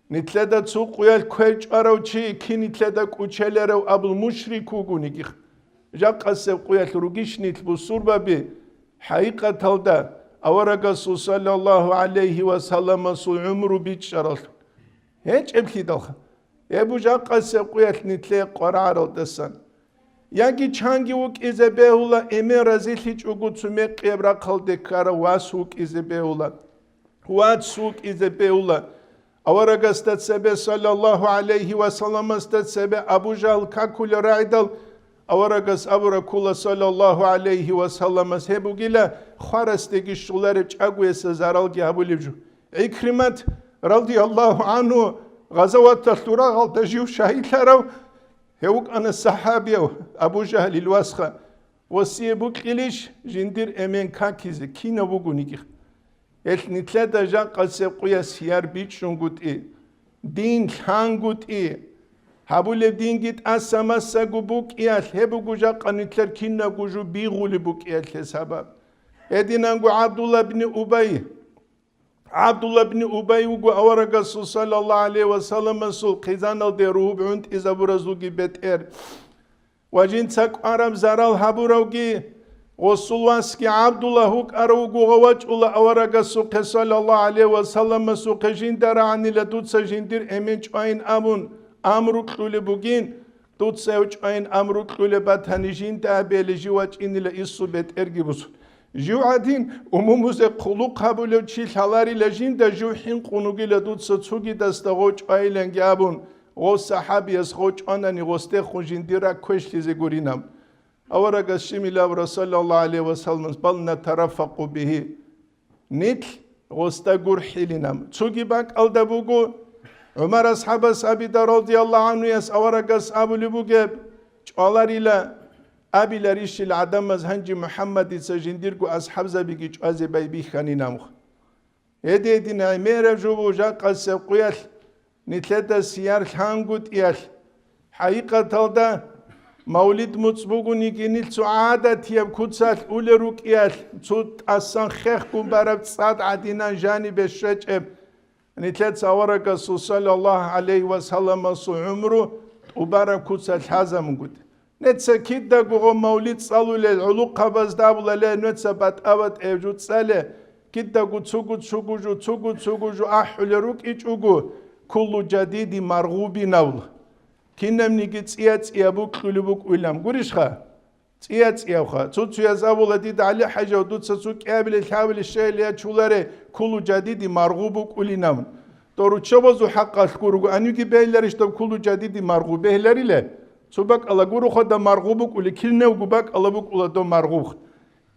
нилъеда цо къуялъ квер чӀварав чи, кин нилъеда кӀучеларев абул мушрик вугониги. Жакъасеб къуялъ ругищ нилъ бусурбаби, хӀакъикъаталда аварагасул, саллаллагьу гӀалайгьи ва салламасул гӀумру бичӀчӀаралъ? ГьечӀеблъидалха. Гьеб жакъасеб къуялъ нилъее къварагӀаралдасан. Яги чанги вукӀизе бегьула, эмен разилъичӀого цо мекъияб рахъалде ккарав вас вукӀизе бегьула. Вац вукӀизе бегьула. Аварагасда цебе, саллаллагьу гӀалайгьи ва салламасда цебе Абу Жагьл какулел рагӀидал, аварагас абураб ккола, саллаллагьу гӀалайгьи ва салламас, гьеб бугила хварасдеги щолареб чӀагоясда заралги гьабулеб жо. ГӀикримат, радияллагьу гӀангьу, гъазаваталъул рагъалда жив шагьидлъарав, гьев вукӀана сахӀабияв Абу Жагьлил васха. Васие букьилищ жиндир эмен какизе, кинав вугониги? Гьелъ нилъеда жакъасеб къуялъ сияр бичӀчӀунгутӀи, дин лъангутӀи, гьабулеб динги тӀаса-масаго букӀиялъ, гьеб буго жакъа нилъер кинабго жо бигъулеб букӀиялъе сабаб. Гьединанго ГӀабдулла бни Убай, ГӀабдулла бни Убай вуго аварагасул саллаллагьу гӀалайгьи ва салламасул хъизаналде ругьуб гӀунтӀизабуразулги бетӀер. Ва жинца кӀвараб зарал гьабуравги, гъосул васги ГӀабдулла вукӀарав вуго, гъов вачӀула аварагасухъе саллаллагьу гӀалайгьи ва салламасухъе, жинда рагӀанила дуца жиндир эмен чӀвайин абун амру кьулеб бугин, дуца гьев чӀвайин амру кьулеб батани, жинда абели жив вачӀинила ису бетӀерги бусун. Жив гӀадин умумузе хъулухъ гьабулев чи лъаларила жинда, жив хӀинкъун вугила дуца цугидасда гъов чӀвайиланги абун, гъов сахӀабияс гъов чӀванани гъосдехун жиндир ракӀ квешлъизе гуринаб. Аварагас щиб абураб, саллаллагьу гӀалайгьи ва салламас, бал натараффакъу бигьи. Нилъ гъосда гурхӀилинаб. Цоги бакӀалда буго, ГӀумар асхӀабас абида, радияллагьу гӀангьуяс аварагас абулеб бугеб, чӀваларила, абиларищил гӀадамаз гьанже МухӀаммадица жиндирго асхӀабзабиги чӀвазе байбихьанин абун. Гьедин гӀемераб жо буго жакъасеб къуялъ, нилъеда сияр лъангутӀиялъ. ХӀакъикъаталда, мавлид муцӀ бугониги, нилъ цо гӀадатияб куцалъ улел рукӀиялъ, цо тӀасан хехгун бараб цӀад гӀадинан жанибе щвечӀеб, нилъеца аварагасул саллаллагьу гӀалайгьи ва салламасул гӀумру тӀубараб куцалъ лъазабунгутӀи. Нуца кидаго гъо мавлид цӀалулел гӀулухъабазда абулале, нуца батӀа-батӀияб жо цӀале, кидаго цугу-цугу жо, цугу-цугу жо ахӀулел рукӀичӀого, куллу жадиди маргъубин абула. Кинабниги цӀия-цӀияб букьулеб букӀуйилан гурищха? ЦӀия-цӀиябха. Цо-цояз абула, дида, ГӀали-хӀажав, дуца цо кӀиабилел, лъабилел щайилан ячуларе, куллу жадиди маргъуб букӀулин абун. Доруччабазул хӀакъалъ гурого, гьанивги бегьиларищ доб куллу жадиди маргъуб? Бегьиларила. Цо бакӀала гуро хада маргъуб букӀули, кинавго бакӀала букӀула доб маргъуб.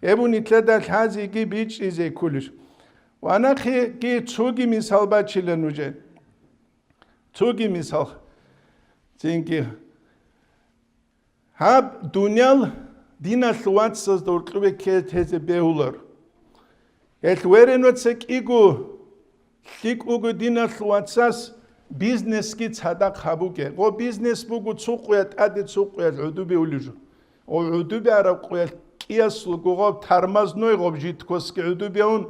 Гьеб нилъеда лъазеги бичӀчӀизе кколищ. Ва нахъеги цоги мисал бачила нужее. Цоги мисал. Цинги. Гьаб дуниял диналъул вацазда гьоркьобе ккезе бегьулар. Гьелъ верен ваца кӀиго, лъикӀ вуго диналъул вацас бизнесги цадахъ гьабуге. Гъо бизнес буго цо къуя тӀаде цо къуялъ гӀодобе улеб жо. Гъо гӀодобе араб къуялъ кӀиясулго гъоб тармазной гъоб жидкосги гӀодобе ун,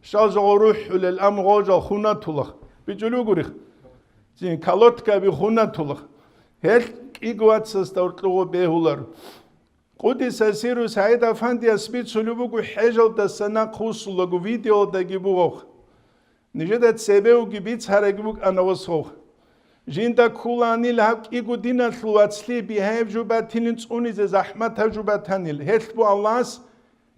щал жо гъо рухӀулел, амма гъо жал хунатулах. БичӀулев гурих? Цин колодкаби хунатулах. Гьелъ кӀиго вацасда гьоркьо гъо бегьулар. Къудиса сиру СагӀид Афандияс бицулеб буго, хӀежалдаса нахъ вуссулаго видеолдаги бугъавха. Нижеда цебе вуги бицараги букӀана гъосгъов. Жинда ккуланил гьаб кӀиго диналъул вацлъи бигьаяб жо батилин цӀунизе захӀматаб жо батанил. Гьелъ бу Аллагьас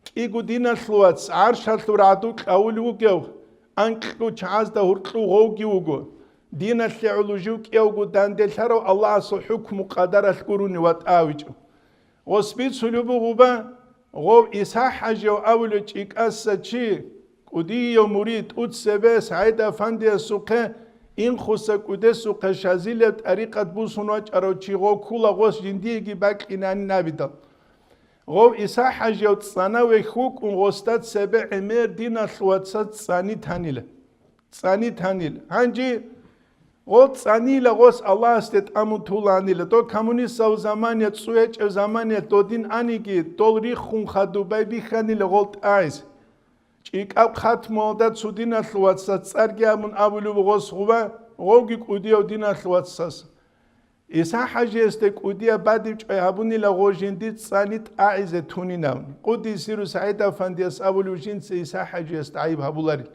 кӀиго диналъул вац гӀаршалъул рагӀду кьавулев вугев, анкьго чагӀазда гьуркьу гъовги вуго. Диналъе гӀоло жив кӀиявго данделъарав Аллагьасул хӀукму-къадаралъ гурони ватӀа гьавичӀо. Гъос бицулеб буго гъуба, гъов ИсахӀ-хӀажияв абулев чӀикӀаса чи, кӀудияв мурид, тӀуцебе СагӀид Афандиясухъе, Инхуса кӀудесухъе Шазилияб тӀарикъат бусун вачӀарав чи гъов ккула гъос жиндиеги бакӀинанин абидал. Гъов ИсахӀ-хӀажияв цӀанаве хьукӀун гъосда цебе гӀемер диналъул вацаз цӀани танила. ЦӀани танил. Гьанже гъо цӀанила гъос Аллагьасде тӀамун туланила. Дол коммунистав замания, цӀуячӀев замания додин аниги, дол риххун хадуб байбихьанила гъол тӀагӀиз. ЧӀикӀаб хатмуялда цо диналъул вацас цӀарги абун абулеб гъос гъуба, гъовги кӀудияв диналъул вацас. ИсахӀ-хӀажиясде кӀудияб бадибчӀвай гьабунила гъо жиндир цӀани тӀагӀизе тунинавун. Къуддиса сирругьу СагӀид-афандияс абулев жинца ИсахӀ-хӀажиясда гӀайиб гьабуларел.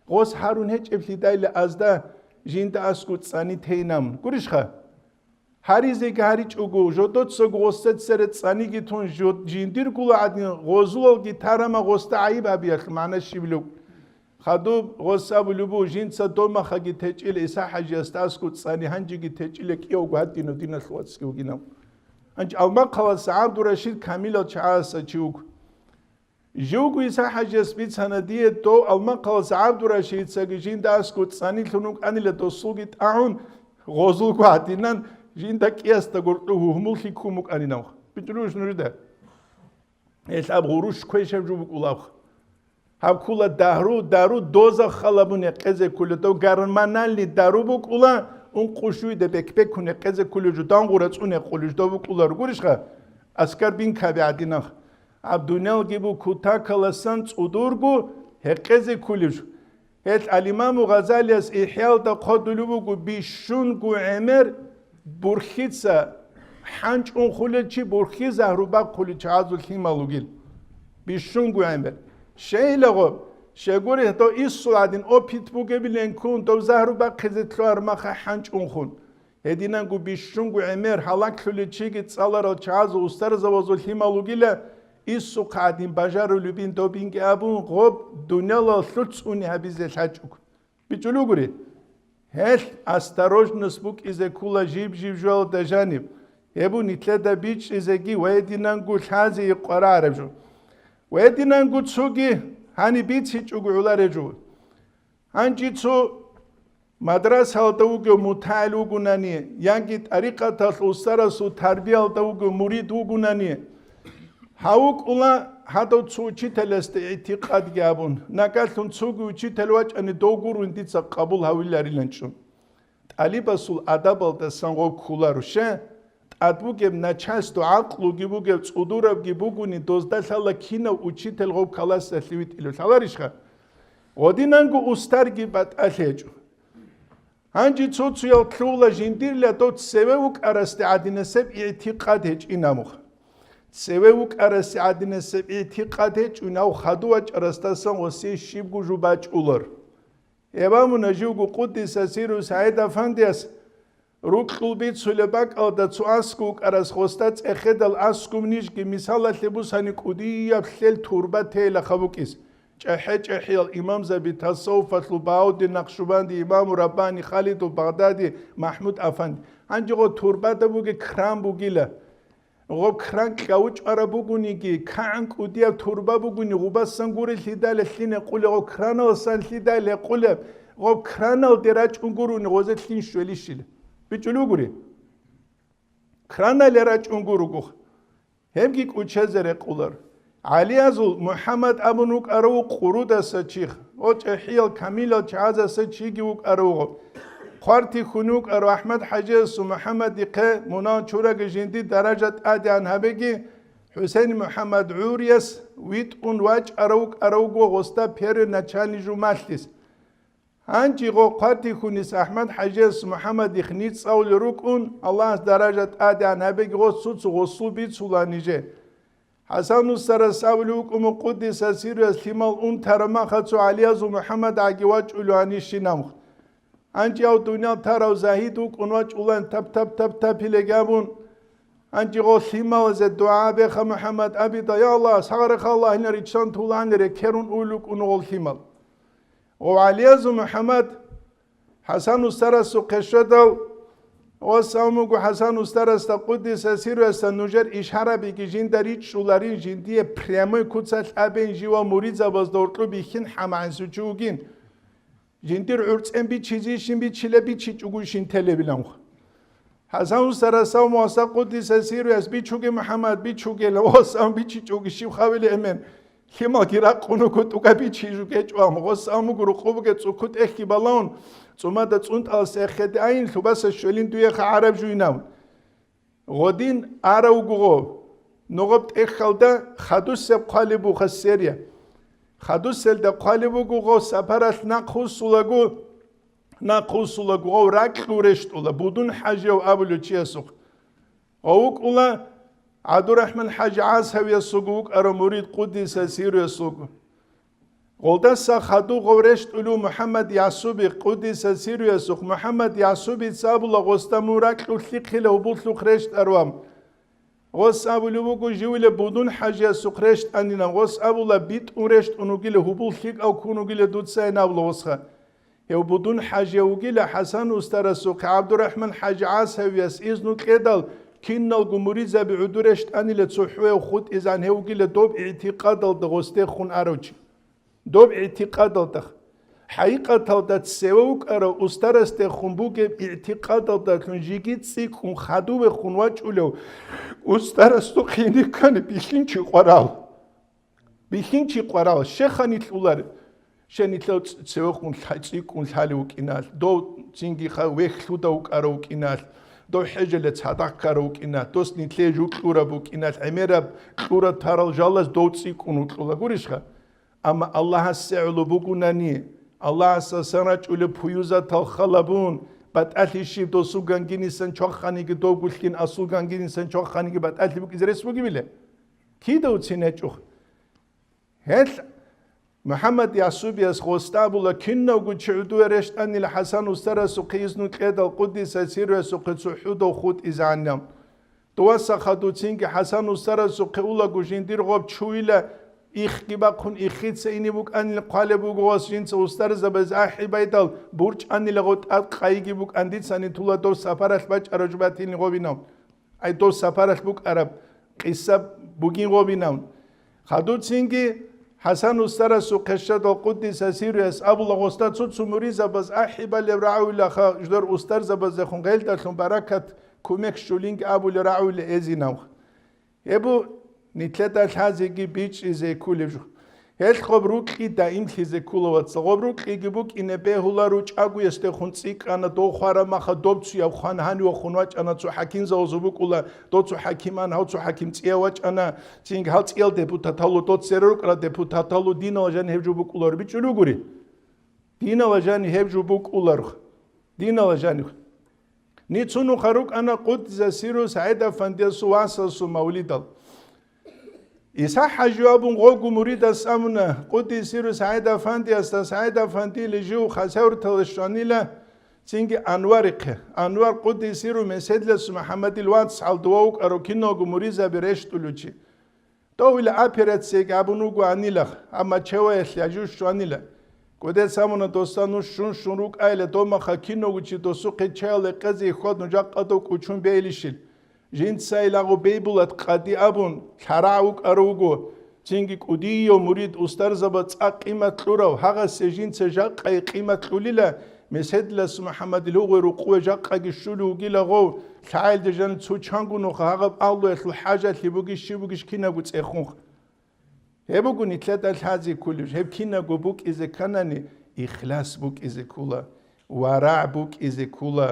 Гъос гьарун гьечӀеблъидайила азда жинда аскӀу цӀани тейинавун. Гурищха? Гьаризеги гьаричӀого, жодоцаго гъосда цере цӀаниги тун, жо-, жиндиргула гӀадин гъозулалги тарама гъосда гӀайиб гьабиялъ магӀна щибилев? Хадуб гъос абулеб буго, жинца домахаги течӀила ИсахӀ-хӀажиясда аскӀу цӀани, гьанжеги течӀила кӀиявго гьадинав диналъул вацги вугинав. Гьанже Алмахъаласа ГӀабдурашид камилав чагӀаса чи вуго. Живго ГӀиса-хӀажияс бицана дие, дов Алмахъалас ГӀабдурашидицаги жинда аскӀов цӀанилъун вукӀанила, досулги тӀагӀун, гъозулго гьадинан, жинда кӀиясда гуркьу гьугьмуллъи ккун букӀанинавха. БичӀчӀулищ нужеда? Гьелъ аб гъурущ квешаб жо букӀулавха. Гьаб ккула дагьру, дару доза халабун гьекъезе ккула, дов гормональный дару букӀула, ункъо щуйда бек-бекун гьекъезе ккула жо, дангъура цӀун гьекъулев жо дов букӀула ругурищха, аскар бинкаби гӀадинанха. Гьаб дуниялги бу кутакаласан цӀудурго гьекъезе ккулев жо. Гьелъ ал-Имаму Гъазалияс ИхӀяалда хъодулев вуго бищунго гӀемер бурхьица хӀанчӀун хулел чи, бурхьи загьру бахъулел чагӀазул лъимал вугил. Бищунго гӀемер. Щайила гъоб, щайгури гьедо иссул гӀадин опыт бугебилан ккун, дов загьру бахъизе лъугьар маха хӀанчӀун хун. Гьединанго бищунго гӀемер гьалаклъулел чиги цӀаларал чагӀазул устарзабазул лъимал вугила, иссухъа гӀадин бажарулебин добинги абун, гъоб дуниялалъул цӀуни гьабизе лъачӀого. БичӀчӀулугури? Гьелъ осторожность букӀизе ккула жиб-жиб жоялда жаниб, гьеб нилъеда бичӀчӀизеги ва гьединанго лъазе къваригӀараб жо. Ва гьединанго цоги гьаниб бицичӀого гӀолареб жо. Гьанже цо мадрасаялда вугев мутагӀил вугунани, яги тӀарикъаталъ устарасул тарбиялда вугев мурид вугунани, гьав вукӀула гьадав цо учителасда игӀтикъадги абун, нагалъун цоги учитель вачӀани дов гурун дица къабул гьавиларилан чӀун. ТӀалибасул адабалдасан гъоб кколаро, щай? ТӀад бугеб начальство, гӀакълуги бугев, цӀудурабги бугони, дозда лъала кинав учитель гъоб классалъе витӀилев лъаларищха? Гъодинанго устарги батӀалъи гьечӀо. Гьанже цо-цоял лъугьула жиндирила дов цеве вукӀарасде гӀадинасеб игӀтикъад гьечӀин абун. Цеве вукӀарасде гӀадинасеб игӀтикъад гьечӀин, гьав хадув вачӀарасдасан гъосие щибго жо бачӀулар. Гьеб абуна живго къуддиса сирругьу СагӀид-афандияс, рукьул бицулеб бакӀалда цо аскӀов вукӀарас гъосда цӀехедал аскӀов нижги мисалалъе бусани кӀудияб лъел турба тейилаха букӀис. ЧӀехӀе-чӀехӀиял имамзаби, тасаввуфалъул Багьаудин Накъшубанди, Имаму Раббани, Халидул Багъдади, МахӀмуд-афанди. Гьанже гъо турбада бугеб кран бугила. Гъоб кран кьавучӀараб бугониги, кагӀан кӀудияб турба бугони, гъубасан гурелъидал лъин гьекъулеб, гъоб краналсан лъидал гьекъулеб, гъоб краналде рачӀун гурони гъозе лъин щвелищила. БичӀчӀулугури? Кранале рачӀун гуругуха. Гьебги кӀучезе рекъулар. ГӀалиязул МухӀаммад абун вукӀарав къурудаса чиха, о чӀехӀиял камилал чагӀазаса чиги вукӀарав гъо. Хъвартихьун вукӀарав АхӀмад-хӀажиясул МухӀаммадихъе мунагьал чураги жинди даража тӀадегӀан гьабеги, ХӀусейн МухӀаммад гӀурияс витӀун вачӀарав вукӀаравго гъосда первый начальный жумалъис. Гьанже гъо хъвартихьунис АхӀмад-хӀажияс МухӀаммадихъ ниж цӀалулел рукӀун, Аллагьас даража тӀадегӀан гьабеги, гъос цо-цо гъосул бицула нижее. ХӀасан устарас абулев вукӀун, къуддиса сирругьу, лъимал унтараб махалъ цо ГӀалиязул МухӀаммадгӀаги вачӀулев гьанищин амх. Гьанже гьав дуниял тарав загьид вукӀун вачӀулан тап-тап-тап-тапилеги абун, гьанже гъо лъималазе дугӀа беха МухӀаммад абида, я Аллагь, сагъареха Аллагьилан риччан туланиле рекерун уйл вукӀун гъо лъимал. Гъо ГӀалиязул МухӀаммад ХӀасан устарасухъе щведал, ва салам буго ХӀасан устарасда, къуддиса сирругьу, нужер ишарабиги жинда ричӀчӀуларин, жиндие прямой куцалъ абейин, жив ва муридзабазда гьоркьоб бихьин хӀамагӀинсучи вугин. Жиндир гӀурцӀен бичизейищин, бичила, бичичӀогойищин телебиланха. ХӀасан устарас абун, ва салам, къуддиса сирругьу, бичуге, МухӀаммад, бичугела, ва салам, бичичӀоги щиб хавиле эмен. Лъималги ракъун вуго, тӀуга бичи жугечӀо, амма гъос абун буго, рукъу буге цӀукутӀехьги балагьун, цӀумада цӀунтӀалас эхеде айин, лъубаса щвелин дуеха гӀараб жуйнав. Гъодин арав вуго гъов. Ногъоб тӀехьалда хадусеб хъвалеб буха серия. Хадуселда хъвалеб буго гъов сапаралъ нахъвуссулаго, нахъвуссулаго гъов ракьул рещтӀула, Будун-хӀажияв абулев чиясухъ. Гъов вукӀула ГӀабдурахӀман-хӀажи ГӀасавиясулго вукӀарав мурид, къуддиса сирругьу. Гъолдаса хадув гъов рещтӀулев МухӀаммад Ясубихъ, къуддиса сирругьу. МухӀаммад Ясубица абула гъосда, мун ракьулъ лъихъила гьубуллъухъ рещтӀарван. Гъос абулев вуго, живила Будун-хӀажиясухъ рещтӀанилан. Гъос абула, битӀун рещтӀун вугила, гьубул лъикӀав ккун вугила дуцайин абула гъосха. Гьев Будун-хӀажияв вугила, ХӀасан устарасухъе ГӀабдурахӀман-хӀажи ГӀасавияс изну кьедал, Киналго муридзаби гӀодоре щтӀанила цохӀояв хутӀизегӀан гьев вугила доб игӀтикъадалда гъосдехун арав чи. Доб игӀтикъадалда. ХӀакъикъаталда цеве вукӀарав устарасдехун бугеб игӀтикъадалдалъун жеги цӀикӀкӀун хадувехун вачӀулев устарасухъе гьениб ккани бихьинчи къварал. Бихьинчи къварал, щеха нилъ улареб? Щай нилъер ц-, цевехун лъа-, цӀикӀкӀун лъалев вукӀиналъ, дов цинги ха-, вехьлъуда вукӀарав вукӀиналъ, дов хӀежале цадахъ ккарав вукӀиналъ, дос нилъее жо кьураб букӀиналъ, гӀемераб кьураб тарал жалаз дов цӀикӀкӀун вукӀула гурищха? Амма Аллагьасе гӀоло бугунани, Аллагьасасан рачӀулеб пуюзатал халабун, батӀалъи щиб досул гангинисан чваханиги, довгулъин асул гангинисан чваханиги батӀалъи букӀизе рес бугебила? Кида уцин гьечӀо? Гьел МухӀаммад ЯхӀсубияс гъосда абула, кинавго чи гӀодове рещтӀанила ХӀасан устарасухъе изну кьедал, къуддиса сирруясухъе цохӀодав хутӀизегӀанав. Дуваса хадуцинги ХӀасан устарасухъе улаго жиндир гъоб чуйила, ихги бахъун ихица ине букӀанил хъвалеб буго ва жинца устарзабаз ахӀи байдал, бурчӀанила гъо тӀад къайги букӀан дицани тула дов сапаралъ бачӀарав жубатилни гъобинав. Ай, дов сапаралъ букӀараб къиса бугин гъобинавун. Хадуцинги ХӀасан устарасухъе щведал, къуддиса сирруяс абула, гъосда цо-цо муридзабаз ахӀи балеб рагӀулаха, жидер устарзабаздехун гъелдалъун баракат, кумек щулинги абулеб рагӀулел эзинавха. Гьеб бу нилъеда лъазеги бичӀчӀизе кколеб жо. Гьелъ гъоб рукьи даимлъизе ккола, вацал. Гъоб рукьиги букӀине бегьуларо, чӀагоясдехун цӀикӀкӀана, дов хвараб маха доб цуяб хван гьанивехун вачӀана, цо хӀакимзабазул букӀула, дов цо хӀакиман, гьав цо хӀаким цӀияб вачӀана, цинги гьал цӀиял депутаталу, дов цере рукӀарал депутаталу, динала жани гьеб жо букӀуларо, бичӀчӀулеб бугури? Динала жани гьеб жо букӀуларо. Динала жанив. Ниж цо нухда рукӀана къуддиса сирруяс СагӀид-афандиясул васасул мавлидал. ИсахӀ-хӀажи абун гъогу муридас абуна, къуддиса сирруяс СагӀид-афандиясда, СагӀид-афандиял жив Хасавюрталде щванила, цинги Анварихъе. Анвар къуддиса сирруяс Меседиласул МухӀаммадил вац гьалдува вукӀарав киналго муридзаби рещтӀулев чи. Довила операцияги абун вугоанилах, амма чеваялъ яжу щванила. Кодец абуна досда, нуж щун-щун рукӀайила, домаха кинавго чи досухъе чаял экъезе хьвад, нуж жакъа дов кӀучун бейилищил. Жинца илагъу Бейбулат къади абун, лъарагӀ вукӀарав вуго, цинги кӀудияв мурид устарзаба цӀакъ къимат кьурав, гьагъасе жинца жакъа къимат кьулила, Меседилас МухӀаммадил гьугъуе рукъуве жакъаги щулев вугила гъов, лъагӀелде жанив цо чанго нуха гьагъаб агьлуялъул хӀажалъи бугищ, щиб бугищ кинабго цӀехунха. Гьеб буго нилъеда лъазе кколеб, гьеб кинабго букӀизе кканани, ихлас букӀизе ккола, варагӀ букӀизе ккола,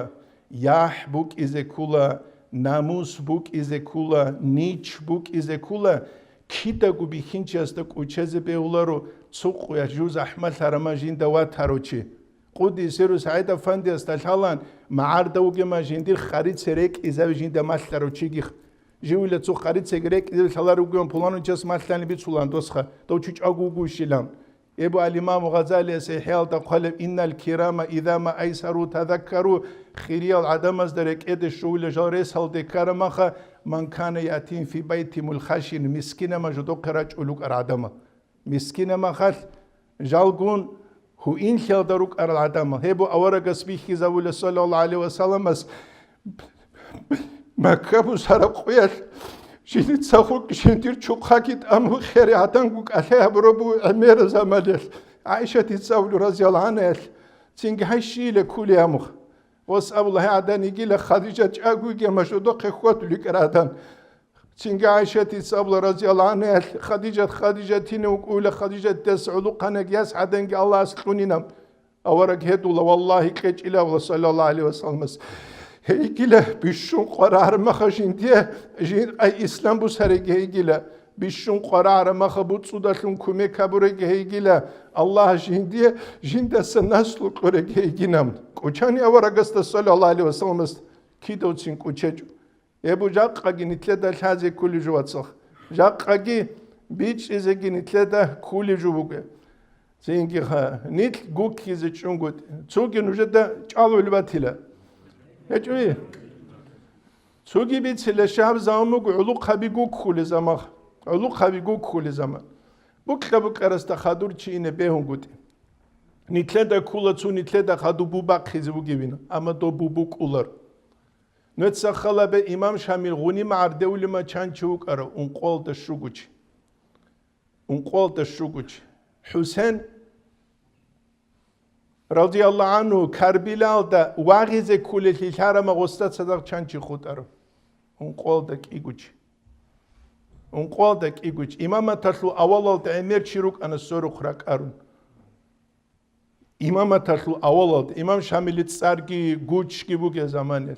яхӀ букӀизе ккола, намус букӀизе ккола, нич букӀизе ккола, кидаго бихьинчиясда кӀучезе бегьуларо, цо къуялъ жуз ахӀмалъарама жинда ватарав чи. Къуддиса сирруяс СагӀид-афандиясда лъалаан, магӀарда вугема жиндир харице рекӀизави жинда малъарав чигих. Живила цо харице рекӀизави лъаларев вугеван пуланав час малъани бицулаан досха, дов чи чӀаго вугевищилан. Эбу алимаму Гъазалияс ИхӀяалда хъвалеб: «Иннал кирама иза ма айсару тазаккару», хириял гӀадамазда рекӀеде щувила жал ресалде ккараб маха, «ман кана ятим фи байтимул хашин», мискинама жодохъе рачӀул рукӀар гӀадамал. Мискинамахалъ жалгун гьуинлъиялда рукӀарал гӀадамал. Гьеб аварагас бихьизавула, саллаллагьу гӀалайгьи ва салламас, Макка бусараб къуялъ жиница хутӀ жиндир чухъаги тӀамун хири гӀаданго кӀалъай гьабураб буго гӀемерал заманалъ, ГӀайшатица абулеб, разияллагьу гӀангьаялъ, цинги гьай щийила кколеб гьамухъ. Гъос абула, гьай гӀадан йигила, Хадижат чӀаго йигема жодохъе хьвадулев йикӀар гӀадан. Цинги ГӀайшатица абула, разияллагьу гӀангьаялъ, Хадижат, Хадижат гьенив вукӀула, Хадижатидаса гӀолохъанаг яс гӀаданги Аллагьас кьунина. Авараг гьедула, валлагьи, кьечӀила абула, саллаллагьу гӀалайгьи ва салламас. Гьейгила, бищун къварагӀараб маха жиндие, жин, ай, ислам бусареги гьейгила, бищун къварагӀараб маха буцӀцӀудалъун кумек гьабуреги гьейгила, Аллагь жиндие, жиндаса наслу кьуреги гьейгинан. КӀучани аварагасда, саллаллагьу гӀалайгьи ва салламас, кидавцин кӀучечӀо. Гьеб жакъаги нилъеда лъазе кколеб жо, вацал. Жакъаги бичӀчӀизеги нилъеда кколеб жо буго. Цинги ха, нилъ гуккизе чӀунгутӀи. Цоги нужеда чӀалгӀули батила. ГьечӀони? Цоги бицила, щай гьаб заман буго гӀолохъаби гуккулел заман. ГӀолохъаби гуккулел заман. Букьа-букьарасда хадур чи ине бегьунгутӀи. Нилъеда ккола цо нилъеда хадуб бу бахъизе бугебин, амма доб бу букӀулар. Нуца халабе имам Шамил гъуни магӀардевлима чанчи вукӀарав, ункъоялда щугучи. Ункъоялда щугучи. ХӀусен радияллагьу гӀангьу, Карбилалда вагъизе кколелъи лъарама гъосда цадахъ чанчи хутӀарав. Ункъоялда кӀигучи. Ункъоялда кӀигучи. Имаматалъул авалалда гӀемер чи рукӀана сорухъ ракӀарун. Имаматалъул авалалда, имам Шамили цӀарги гучги бугел заманалъ.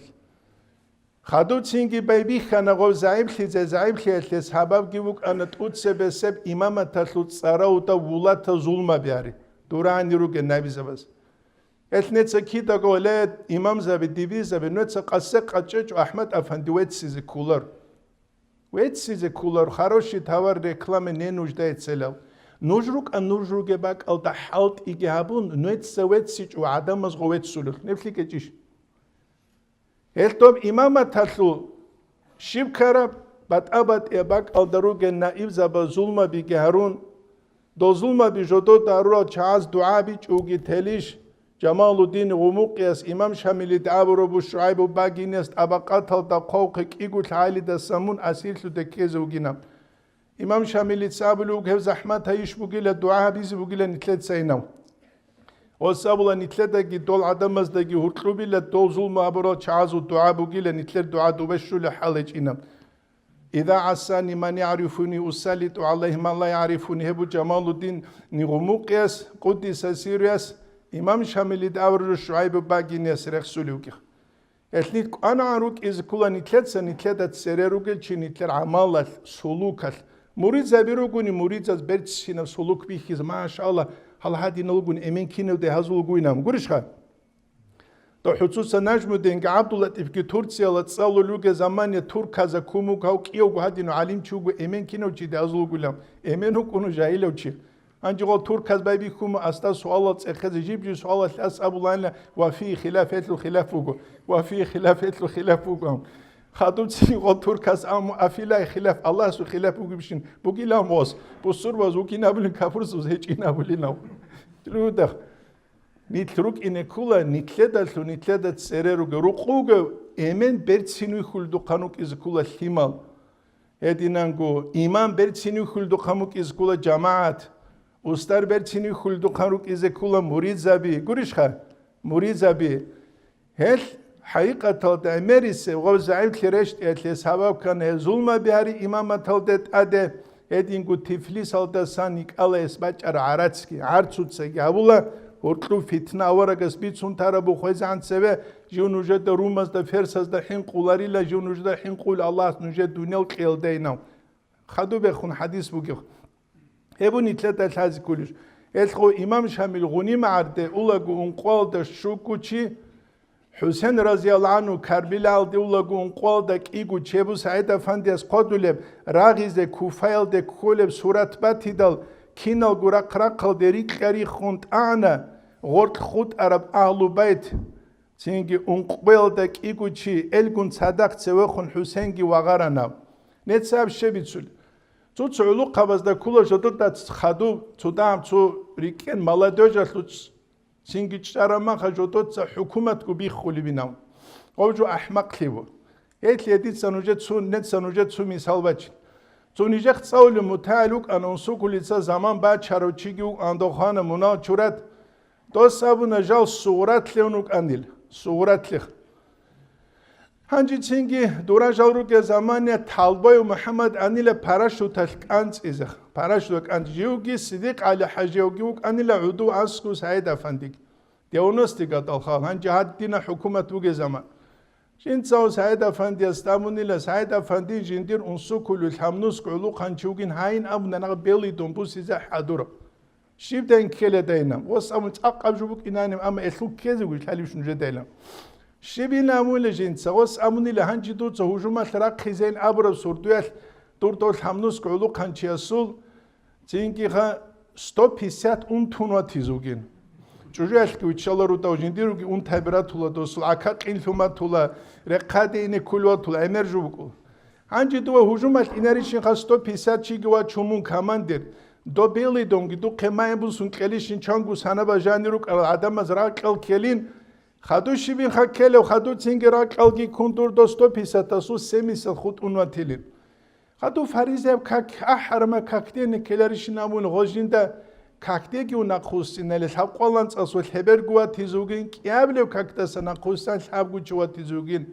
Хадуб цинги байбихьана гъов загӀиплъизе, загӀиплъиялъе сабабги вукӀана тӀуцебесеб имаматалъул цӀаравда вулата зулма биари, дурани ругел набизабаз. Гьелъ неца кидаго, ле, имамзаби, дибизаби, нуца къасе къачӀечӀо АхӀмад-афанди веццизе кколар. Веццизе кколар, хороший товар, реклама не нуждается лев. Нуж рукӀа, нуж ругеб бакӀалда хӀалтӀиги гьабун, нуца веццичӀо гӀадамазго веццулел. Нефлъи кӀечӀищ? Гьелъ доб имаматалъул щиб ккараб, батӀа-батӀияб бакӀалда ругел наибзаба зулмабиги гьарун, дол зулмаби жодода гьарурал чагӀаз дугӀа бичӀчӀуги телищ, Жамалуддин Гъумукъияс имам Шамилида абураб ШугӀайбу Багиниялъ тӀабакъаталда хъвавухъе кӀиго лъагӀалидаса мун асирлъуде ккезе вугинаб. Имам Шамилица абулев вуго, гьеб захӀмат гьайищ бугила, дугӀа гьабизе бугила нилъеца инав. Ос абула, нилъедаги дол гӀадамаздаги гьуркьубила, дол зулму гьабурал чагӀазул дугӀа бугила, нилъер дугӀа дубе щула хӀал гьечӀина. Иза гӀассани ман ягӀрифуни, усаллитӀу гӀалайгьи ман ла ягӀрифуни, гьеб буго Жамалуддин Гъумукъияс, къуддиса сирруяс, имам Шамилида абураб ШугӀайбу Багиниялъ рехсулев вугев. Гьелъ нилъ кӀванагӀан рукӀизе ккола нилъеца, нилъеда цере ругел чи нилъер гӀамалалъ, сулукалъ. Муридзаби ругони, муридзаз берцинаб сулук бихьизе, машаллагь, гьал гьадинал ругони, эмен киналде гьазул гуйнан. Гурищха? То хӀуцуса Нажмудинги ГӀабдуллатӀифги Турцияла цӀалулел ругел замане турказа кумуг гьав кӀиявго гьадинав гӀалимчи вуго, эмен кинав чи дазулгулав, эмен вукӀуну жагьилав чи. Гьанже гъол турказ байбихьума асда суалал цӀехезе, жиб-жиб суалалъе ас абуланила, ва фи хилаф, гьелъул хилаф буго, ва фи хилаф, гьелъул хилаф буго. Хадубцин гъол турказ аму афилай хилаф, Аллагьасул хилаф бугебщин, бугилан вос, бусурбаз вукӀин абулин, кафурзабаз гьечӀин абулинав. Лудах. Нилъ рукӀине ккола, нилъедалъун, нилъеда цере ругев, рукъугев, эмен берцин вихьулдухъан рукӀизе ккола лъимал. Гьединанго имам берцин вихьулдухъан рукӀизе ккола жамагӀат, устар берцин вихьулдухъан рукӀизе ккола муридзаби. Гурищха? Муридзаби. Гьелъ хӀакъикъаталда гӀемерисев ва загӀиплъи рещтӀиялъе сабаб ккана гьел зулмаби гьари имаматалде тӀаде, гьединго Тифлисалдасан йикӀала гьес бачӀараб гӀарацги, гӀарцуцаги гьабула, гьоркьоб фитна аварагас бицун тараб бухъезегӀан цеве, жив нужеда румазда, ферсазда хӀинкъуларила, жив нужеда хӀинкъула, Аллагьас нужее дуниял кьеялдайинав. Хадубехун хӀадис бугев. Гьеб нилъеда лъазе кколищ? Гьелъго имам Шамил гъунимагӀарде улаго ункъоялда щуго чи, ХӀусен разияллагьу гӀангьу Карбилалде улаго ункъоялда кӀиго чи, гьеб СагӀид-афандияс хъодулеб, рагъизе Куфаялде кколеб сурат батидал, киналго рахъ-рахъалде рикьа-риххун тӀагӀана гъоркь хутӀараб Агьлу Байт. Цинги ункъоялда кӀиго чи, элгун цадахъ цевехун ХӀусенги вагъарана. Нецааб щиб бицулеб? Цо-цо гӀулухъабазда ккола жодода хадуб, цо дагьаб цо рикӀкӀен молодёжалъул цинги чӀарамаха жодоца хӀукуматго биххулебинав. Гъов жо ахӀмакълъи ву. Гьелъие дица нужецун, неца нужецун мисал бачин. Цо нижехъ цӀалулев мутагӀил вукӀана, унсукулица заман бачарав чиги вукӀана, дохана мунал чурат. Дос абуна жал сугъратлъи ун вукӀанил, сугъратлъи. Гьанжецинги дура жал ругел замане Талбоев МухӀаммад анила парашюталъ кӀанцӀизе. Парашюталъ кӀанцӀ-, живги Сидикъ ГӀали-хӀажиевги вукӀанила гӀодов аскӀов СагӀид-афандиги. Девяностый годал хал, гьанже гьадина хӀукумат бугел заман. Жинцаго СагӀид-афандияс тӀамунила, СагӀид-афандин жиндир унсукулев лъабнуск гӀулухъанчи вугин гьайин абуна, нагъ белидун бусизе хӀадураб. Щиб дайн ккеледайилан? Гъос абун цӀакъаб жо букӀинанин, амма элъул ккезеги лъалебищ нужедайилан? Щиб ин абула жинца? Гъос абунила, гьанже дуца гьужумалъ рахъизейин абураб сордоялъ дур дов лъабнуск гӀулухъанчиясул цинги-ха сто пятьдесят ун тун ватизе вугин. ЧӀужуялъги виччалару дав, жиндируги унтайби ратула досул, гӀака къинлъун батула, рехъаде ине кколев ватула, гӀемер жо букӀула. Гьанже дова гьужумалъ инарищинха сто пятьдесят чиги вачун мун командир. Доб белидонги духъе май бусун кьелищин чанго санаба жанир рукӀарал гӀадамаз ракьал ккелин, Хадув щибин хъа ккелев, хадув цинги ракьалги ккун дур дос сто пятьдесят, досул семьдесят хутӀун ватилин. Хадув фаризаяб как, ахӀарма как дени ккеларищин абун гъоз жинда как деги унахъусцинали, лъабкъвалан цӀасул хӀеберго ватизе вугин, кӀиабилев какдаса нахъусан лъабго чи ватизе вугин.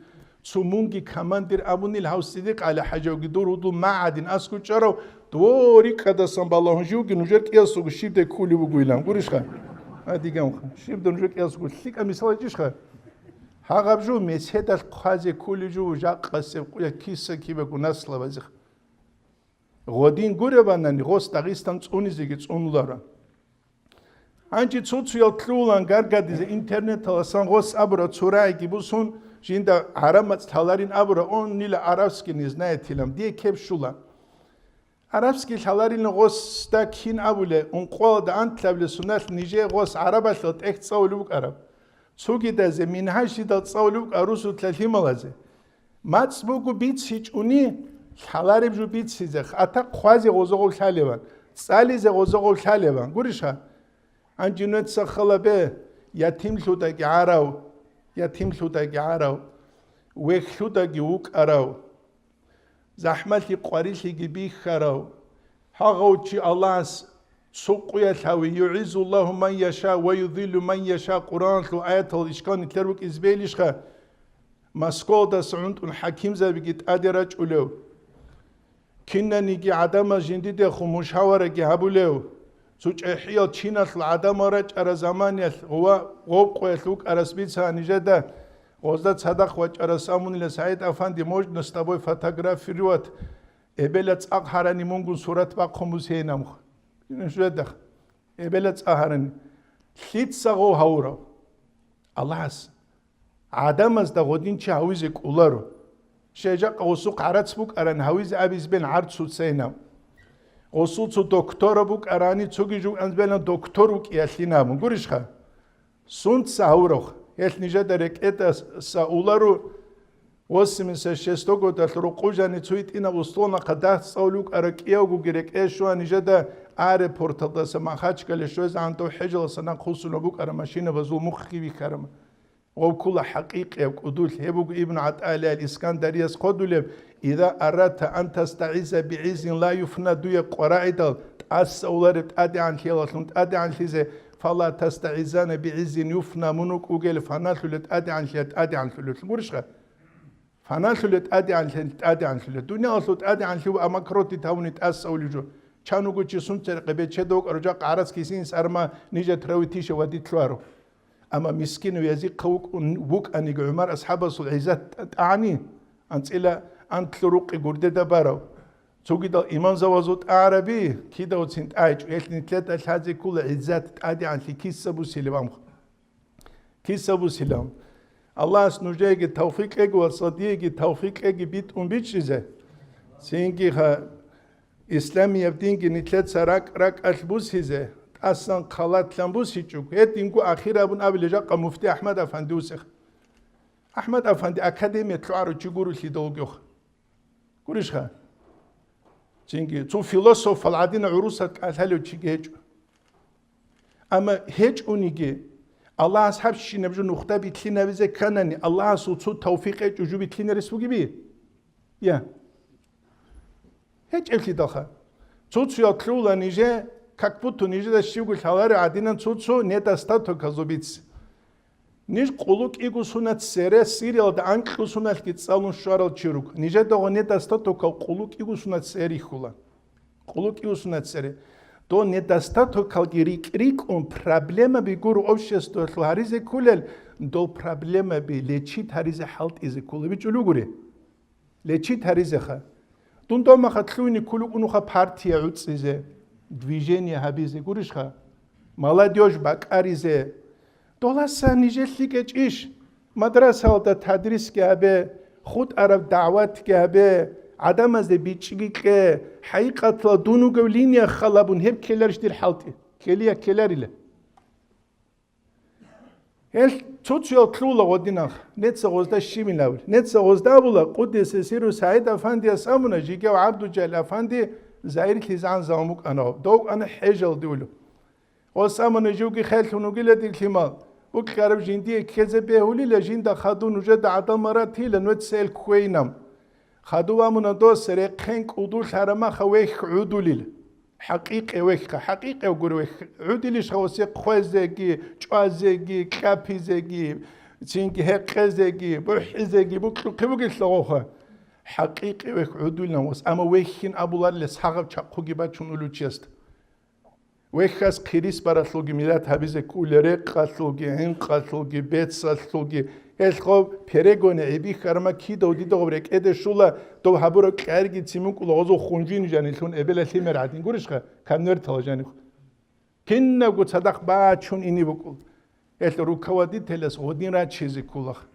Цо мунги командир абунил гьав Сидикъ ГӀали-хӀажавги дур гьудул магӀадин аскӀучӀарав, дво рикӀкӀадасан балагьун живги нужер кӀиясулго щибдай ккулев вугоилан. Гурищха? А, дигамха. Щибда нужер кӀиясулго? ЛъикӀа мисал гьечӀищха? Гьагъаб жо меседалъ хъвазе ккулев жо жакъасеб къуя киса кибего наслабазех. Гъодин гуребанани, гъос Дагъистан цӀунизеги цӀунуларо. Гьанже цо-цоял лъугьулан гаргадизе интернеталасан гъос абура цо рагӀиги бусун, жинда гӀараб мацӀ лъаларин абура, он нила арабский не знает илан, дие кеб щула. Арабский лъаларин гъосда кин абуле, ункъоялда антлъабиле суналъ нижее гъос гӀарабалъул тӀехь цӀалулеб букӀараб. Цогидазе мингьаж жидал цӀалулеб букӀа русулъа лъималазе. МацӀ буго бицичӀуни, лъалареб жо бицизе, хатӀа хъвазе гъозогъов лъалеван, цӀализе гъозогъов лъалеван. Гурищха? Гьанже нуца халабе, ятимлъудаги гӀарав, ятимлъудаги гӀарав, вехьлъудаги вукӀарав, захӀмалъи къварилъиги бихьарав, гьагъав чи Аллагьас цо къуялъ гьаве, «ЮгӀиззуллагьу ман яша ва юзиллу ман яша», Къуръаналъул аятал ишкал нилъер букӀизе бегьилищха? Москвалдаса гӀунтӀун хӀакимзабиги тӀаде рачӀулев, кинаниги гӀадамаз жиндидехун мушавараги гьабулев, цо чӀехӀиял чиналъул гӀадамал рачӀараб заманиялъ ва гъоб къоялъ вукӀарас бицана нижеда, гъозда цадахъ вачӀарас абунила: «СагӀид-афанди, можно с тобой фотографировать?» Эбела цӀакъ гьарани мунгун сурат бахъун бусейин амха. Нужеда эбела цӀа гьарани. Лъица гъов гьавурав? Аллагьас. ГӀадамазда гъодин чи гьавизе кӀоларо. Щай жакъа гъусухъ гӀарац букӀаран гьавизе абиз бен гӀарцуцайинаб. Гъусул цо доктора букӀарани цоги жугӀанз бена доктор вукӀиялъин абун. Гурищха? Сунца гьавурав? Гьелъ нижеда рекӀедаса уларо, восемьдесят шестой годалъ рукъужани цо гьитӀинаб условно хъадахъ цӀалулев вукӀара кӀиявгоги рекӀее щуан нижеда аэропорталдаса Махачкале щвезегӀан дов хӀежаласа нахъ хусулеб букӀара машинабазул мухъги бихьарама. Гъов ккула хӀакъикъияб кӀудулъ, гьеб буго Ибн ГӀатаиллагь ал-Искандарияс хъодулеб: «Иза арадта ан тастагӀизза бигӀиззин ла юфна», дуе къварагӀидал тӀасаулареб тӀадегӀанлъиялалъун тӀадегӀанлъизе, «фала тастагӀиззанна бигӀиззин юфна», мун вукӀугел фаналъулеб тӀадегӀанлъиялъ тӀадегӀанлъулелъ. Гурищха? Фаналъулеб тӀадегӀанлъи-, тӀадегӀанлъулеб. Дуниялалъул тӀадегӀанлъи ва амакроти тавуни тӀасаулев жо. Чан вуго чи сунцарихъе бечедав вукӀарав жакъа гӀарац кисинис арма нижет равитиша ва дитлъуаро. Амма мискинав язихъав вукӀун-, вукӀаниги ГӀумар асхӀабасул гӀиззат тӀагӀани, анцӀила антлъу рукъи гурдеда барав, цогидал имамзавазул тӀагӀараби кидавцин тӀайчӀо, гьелъ нилъеда лъазе ккола гӀиззат тӀадегӀанлъи киса бусилеб амха. Киса бусилеб. Аллагьас нужееги тавфикъ кьеги ва цадиеги тавфикъ кьеги битӀун бичӀчӀизе. Цинги ха-, Исламияб динги нилъеца ракӀ-ракӀалъ бусизе, тӀасан хъалатлъан бусичӀого, гьединго ахир абун абилеб жакъа муфти АхӀмад Афанди усех. АхӀмад Афанди академиялъ лъугӀарав чи гурулъидал вугевха. Гурищха? Цинги, цо философал гӀадина гӀурусат кӀалъалев чиги гьечӀо. Амма гьечӀониги, Аллагьас гьабщинаб жо нухда битлъинабизе кканани, Аллагьасул цо тавфикъ гьечӀо жо битлъинарес бугеби? Я. ГьечӀеблъидалха. Цо-цоял лъугьула ниже, как будто нижеда щивго лъаларе гӀадинан цо-цо недостатоказул биц. Ниж къулу кӀиго сунат цере Сириялда анкьго суналъги цӀалун щварал чи руго. Нижеда гъо недостатокал къулу кӀиго сунат цере рихьула. Къулу кӀиго сунат цере. Дол недостатокалги рикӀ-рикӀкӀун проблемаби гуро обществоялъул гьаризе кколел, дол проблемаби лечить гьаризе хӀалтӀизе ккола бичӀчӀулев гури. Лечить гьаризеха. Дун дов махалъ лъугьине кколукӀунуха партия гӀуцӀизе, движение гьабизе, гурищха? Молодёжь бакӀаризе. Доласа нижелъ лъикӀечӀищ? Мадрасалда тадрисги гьабе, хутӀараб дагӀватги гьабе, гӀадамазде бичӀчӀиги кье, хӀакъикъаталда дун вугев линия халабун гьеб ккеларищ дир хӀалтӀи? Ккелия ккеларила. Гьелъ цо-цоял лъугьула гъодинан, неца гъозда щибин абулеб. Неца гъозда абула, къуддиса сирругьу, СагӀид Афандияс абуна, жигав ГӀабдулжалил Афанди ЗаирлъизегӀан заман букӀана гьав. Дов вукӀана хӀежалде улев. Гъос абуна, живги херлъун вугила дир лъимал. Букьараб жиндие ккезе бегьулила, жинда хадув нужеда гӀадамал ратила, нужеца гьел кквейилан. Хадув абуна дос, рехъен кӀудулъ гьарамаха вехь гӀудулил. ХӀакъикъи вехьха, хӀакъикъи гури вехь. ГӀудилищха гъосе хъвезеги, чӀвазеги, кьапизеги, цинги гьекъезеги, бухӀизеги букьухъе бугелъа гъоха? ХӀакъикъи вехь гӀудулилан гъос, амма вехьин абуларила сагъаб чахъуги бачун улучиясда. Вехьас хъирис баралъулги миллат гьабизе ккула, рекъалъулги, гӀинкъалъулги, бецалъулги. Гьелъ гъов перегоне гӀибихьарма кидав дидагъаб рекӀеде щула, дов гьабураб кьарги цимукӀула гъозул хунжин жанилъун эбела лъимер гӀадин. Гурищха, конвертала жанихъ. Кинабго цадахъ бачун ине букӀул. Гьелъ руководителяс гъодин рачизе ккулах.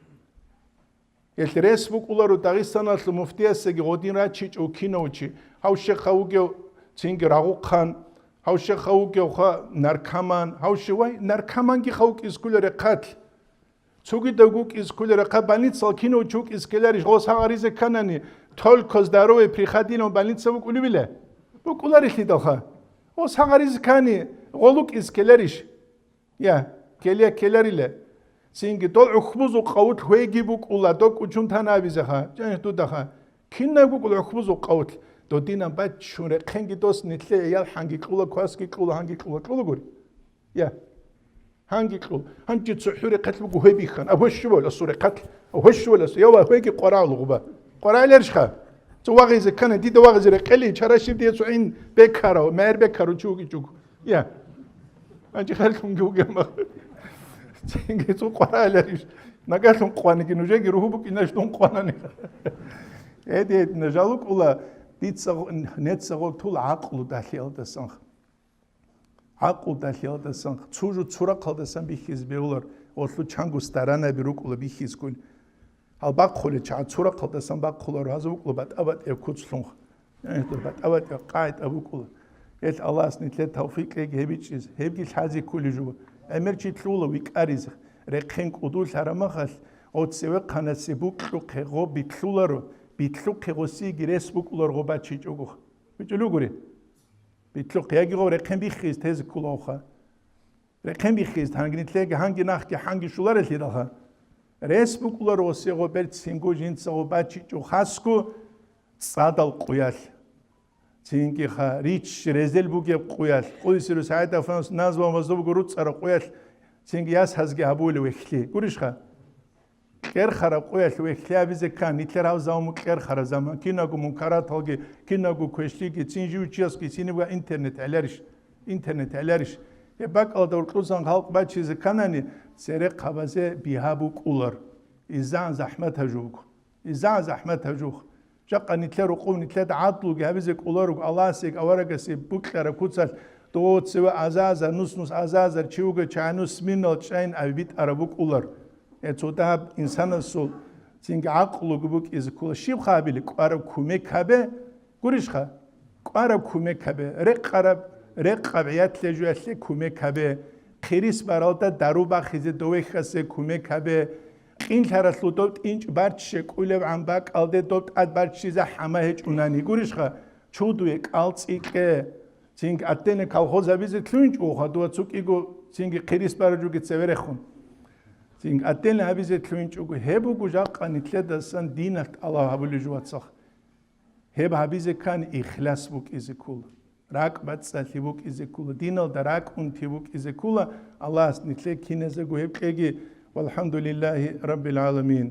Гьелъ рес букӀуларо Дагъистаналъул муфтиясаги гъодин рачичӀев кинав чи, гьав щехъа вугев цинги рагъухъан, гьав щехъа вугевха наркоман, гьав щи-, вай, наркоманги хъа вукӀиз кколел рехъалъ. Цогидав вукӀиз кколел рехъалъ больницал кинав чи вукӀиз ккеларищ, гъос гьагъаризе кканани, только здоровье приходилан больница вукӀулевила? БукӀуларелъидалха. Гъос гьагъаризе ккани, гъол вукӀиз ккеларищ? Я, ккеле-ккеларила. Цинги дол гӀухьбузул къавулъ гьвейги букӀула, доб кӀучун тана абизеха, чӀанихъ дудаха. Кинаб букӀула гӀухьбузул къавулъ? Додинан баччун рехъенги дос нилъее ял гьанги кьула, квасги кьула, гьанги кьула, кьула гури. Я. Гьанги кьул. Гьанчи цо хӀурехъалъ буго гьвей бихьан. Аб гьвещувал асул рехъалъ. Аб гьвещувал асул. Я ва гьвейги къварагӀул гъуба. КъварагӀиларищха? Цо вагъизе ккана, дида вагъизе рекъели, чарашив дие цо гӀин бекарав, мегӀер бекарав чи вугичӀого. Я. Гьанчи харлъунги вугема. Цинги цо къварагӀиларищ? Нагалъун къваниги, нужеги ругьу букӀинач дун къванани. Эди, эди, нажалукӀула, дица гъо-, неца гъол тул гӀакълу далъиялдасан. ГӀакълу далъиялдасан, цо жо цо рахъалдасан бихьизе бегьулар, гъолъул чанго старанаби рукӀула бихьизккун. Гьал бахъулел чагӀаз цо рахъалдасан бахъуларо, гьаза букӀула батӀа-батӀияб куцлъун. Э, батӀа-батӀияб къагӀида букӀула. Гьелъ Аллагьас нилъер тавфикъ кьеги гьеб бичӀчӀизе, гьебги лъазе кколей жо. ГӀемер чи лъугьула викӀаризе, рехъен кӀудулъ гьарамахалъ, гъо цевехъанасе букьухъе гъо битлъуларо, битлъухъе гъосиеги рес букӀулар гъо бачичӀого. БичӀулугури? Битлъухъ, яги гъов рехъен биххизе тезе кколавха. Рехъен биххизе, гьанги нилъеги, гьанги нахги, гьанги щуларелъидалха. Рес букӀуларо гъосие гъо берцинго жинцаго бачичӀо хасго цӀадал къуялъ. Цинги ха, рич резел бугеб къуялъ, къуйсиру сагӀид афанас назва мазлубго руцӀараб къуялъ, цинги ясазги гьабулев вехьли. Гурищха? Кьерхараб къуялъ вехьлъи абизе ккан, нилъер гьав заман кьерхараб заман, кинабго мункараталги, кинабго квешлъиги, цин жив чиясги циниб ва интернет гӀеларищ? Интернет гӀеларищ? Гьеб бакӀалда уркьусан халкъ бачизе кканани, церехъабазе бигьа букӀулар. ИзагӀан захӀмат гьажуго. ИзагӀан захӀмат гьажух. Жакъа нилъер рукъов нилъеда гӀадлуги гьабизе кӀоларуго, Аллагьасеги аварагасе букьараб куцалъ, дов цеве азазар, нус-нус азазар чи вуго чагӀи нус минал чӀайин абитӀараб букӀулар. Э, цо дагьаб инсанасул цинги гӀакълуги букӀизе ккола. Щибха абили, кӀвараб кумек гьабе, гурищха? КӀвараб кумек гьабе, рекъараб, рекъаб гӀиятлъе жуялъе кумек гьабе, хъирис баралда дару бахизе довехьасе кумек гьабе, Къинлъаралъул доб тӀинчӀ барччи кӀулебгӀан бакӀалде доб тӀад барччизе хӀама гьечӀунани гурищха, чудуе кӀалцӀикье. Цинги отдельный колхоз гьабизе лъугьинчӀо уха, дова цукӀиго цинги хъирис баражуги цеверехун. Цинги отдельный гьабизе лъугьинчӀого, гьеб буго жакъа нилъедасан диналъ тӀалаб гьабулеб жо, вацал. Гьеб гьабизе ккани ихлас букӀизе ккола. РакӀбацӀцӀалъи букӀизе ккола, диналда ракӀунти букӀизе ккола, Аллагьас нилъее киназего гьеб кьеги, валхӀамдулиллагьи раббил гӀаламин.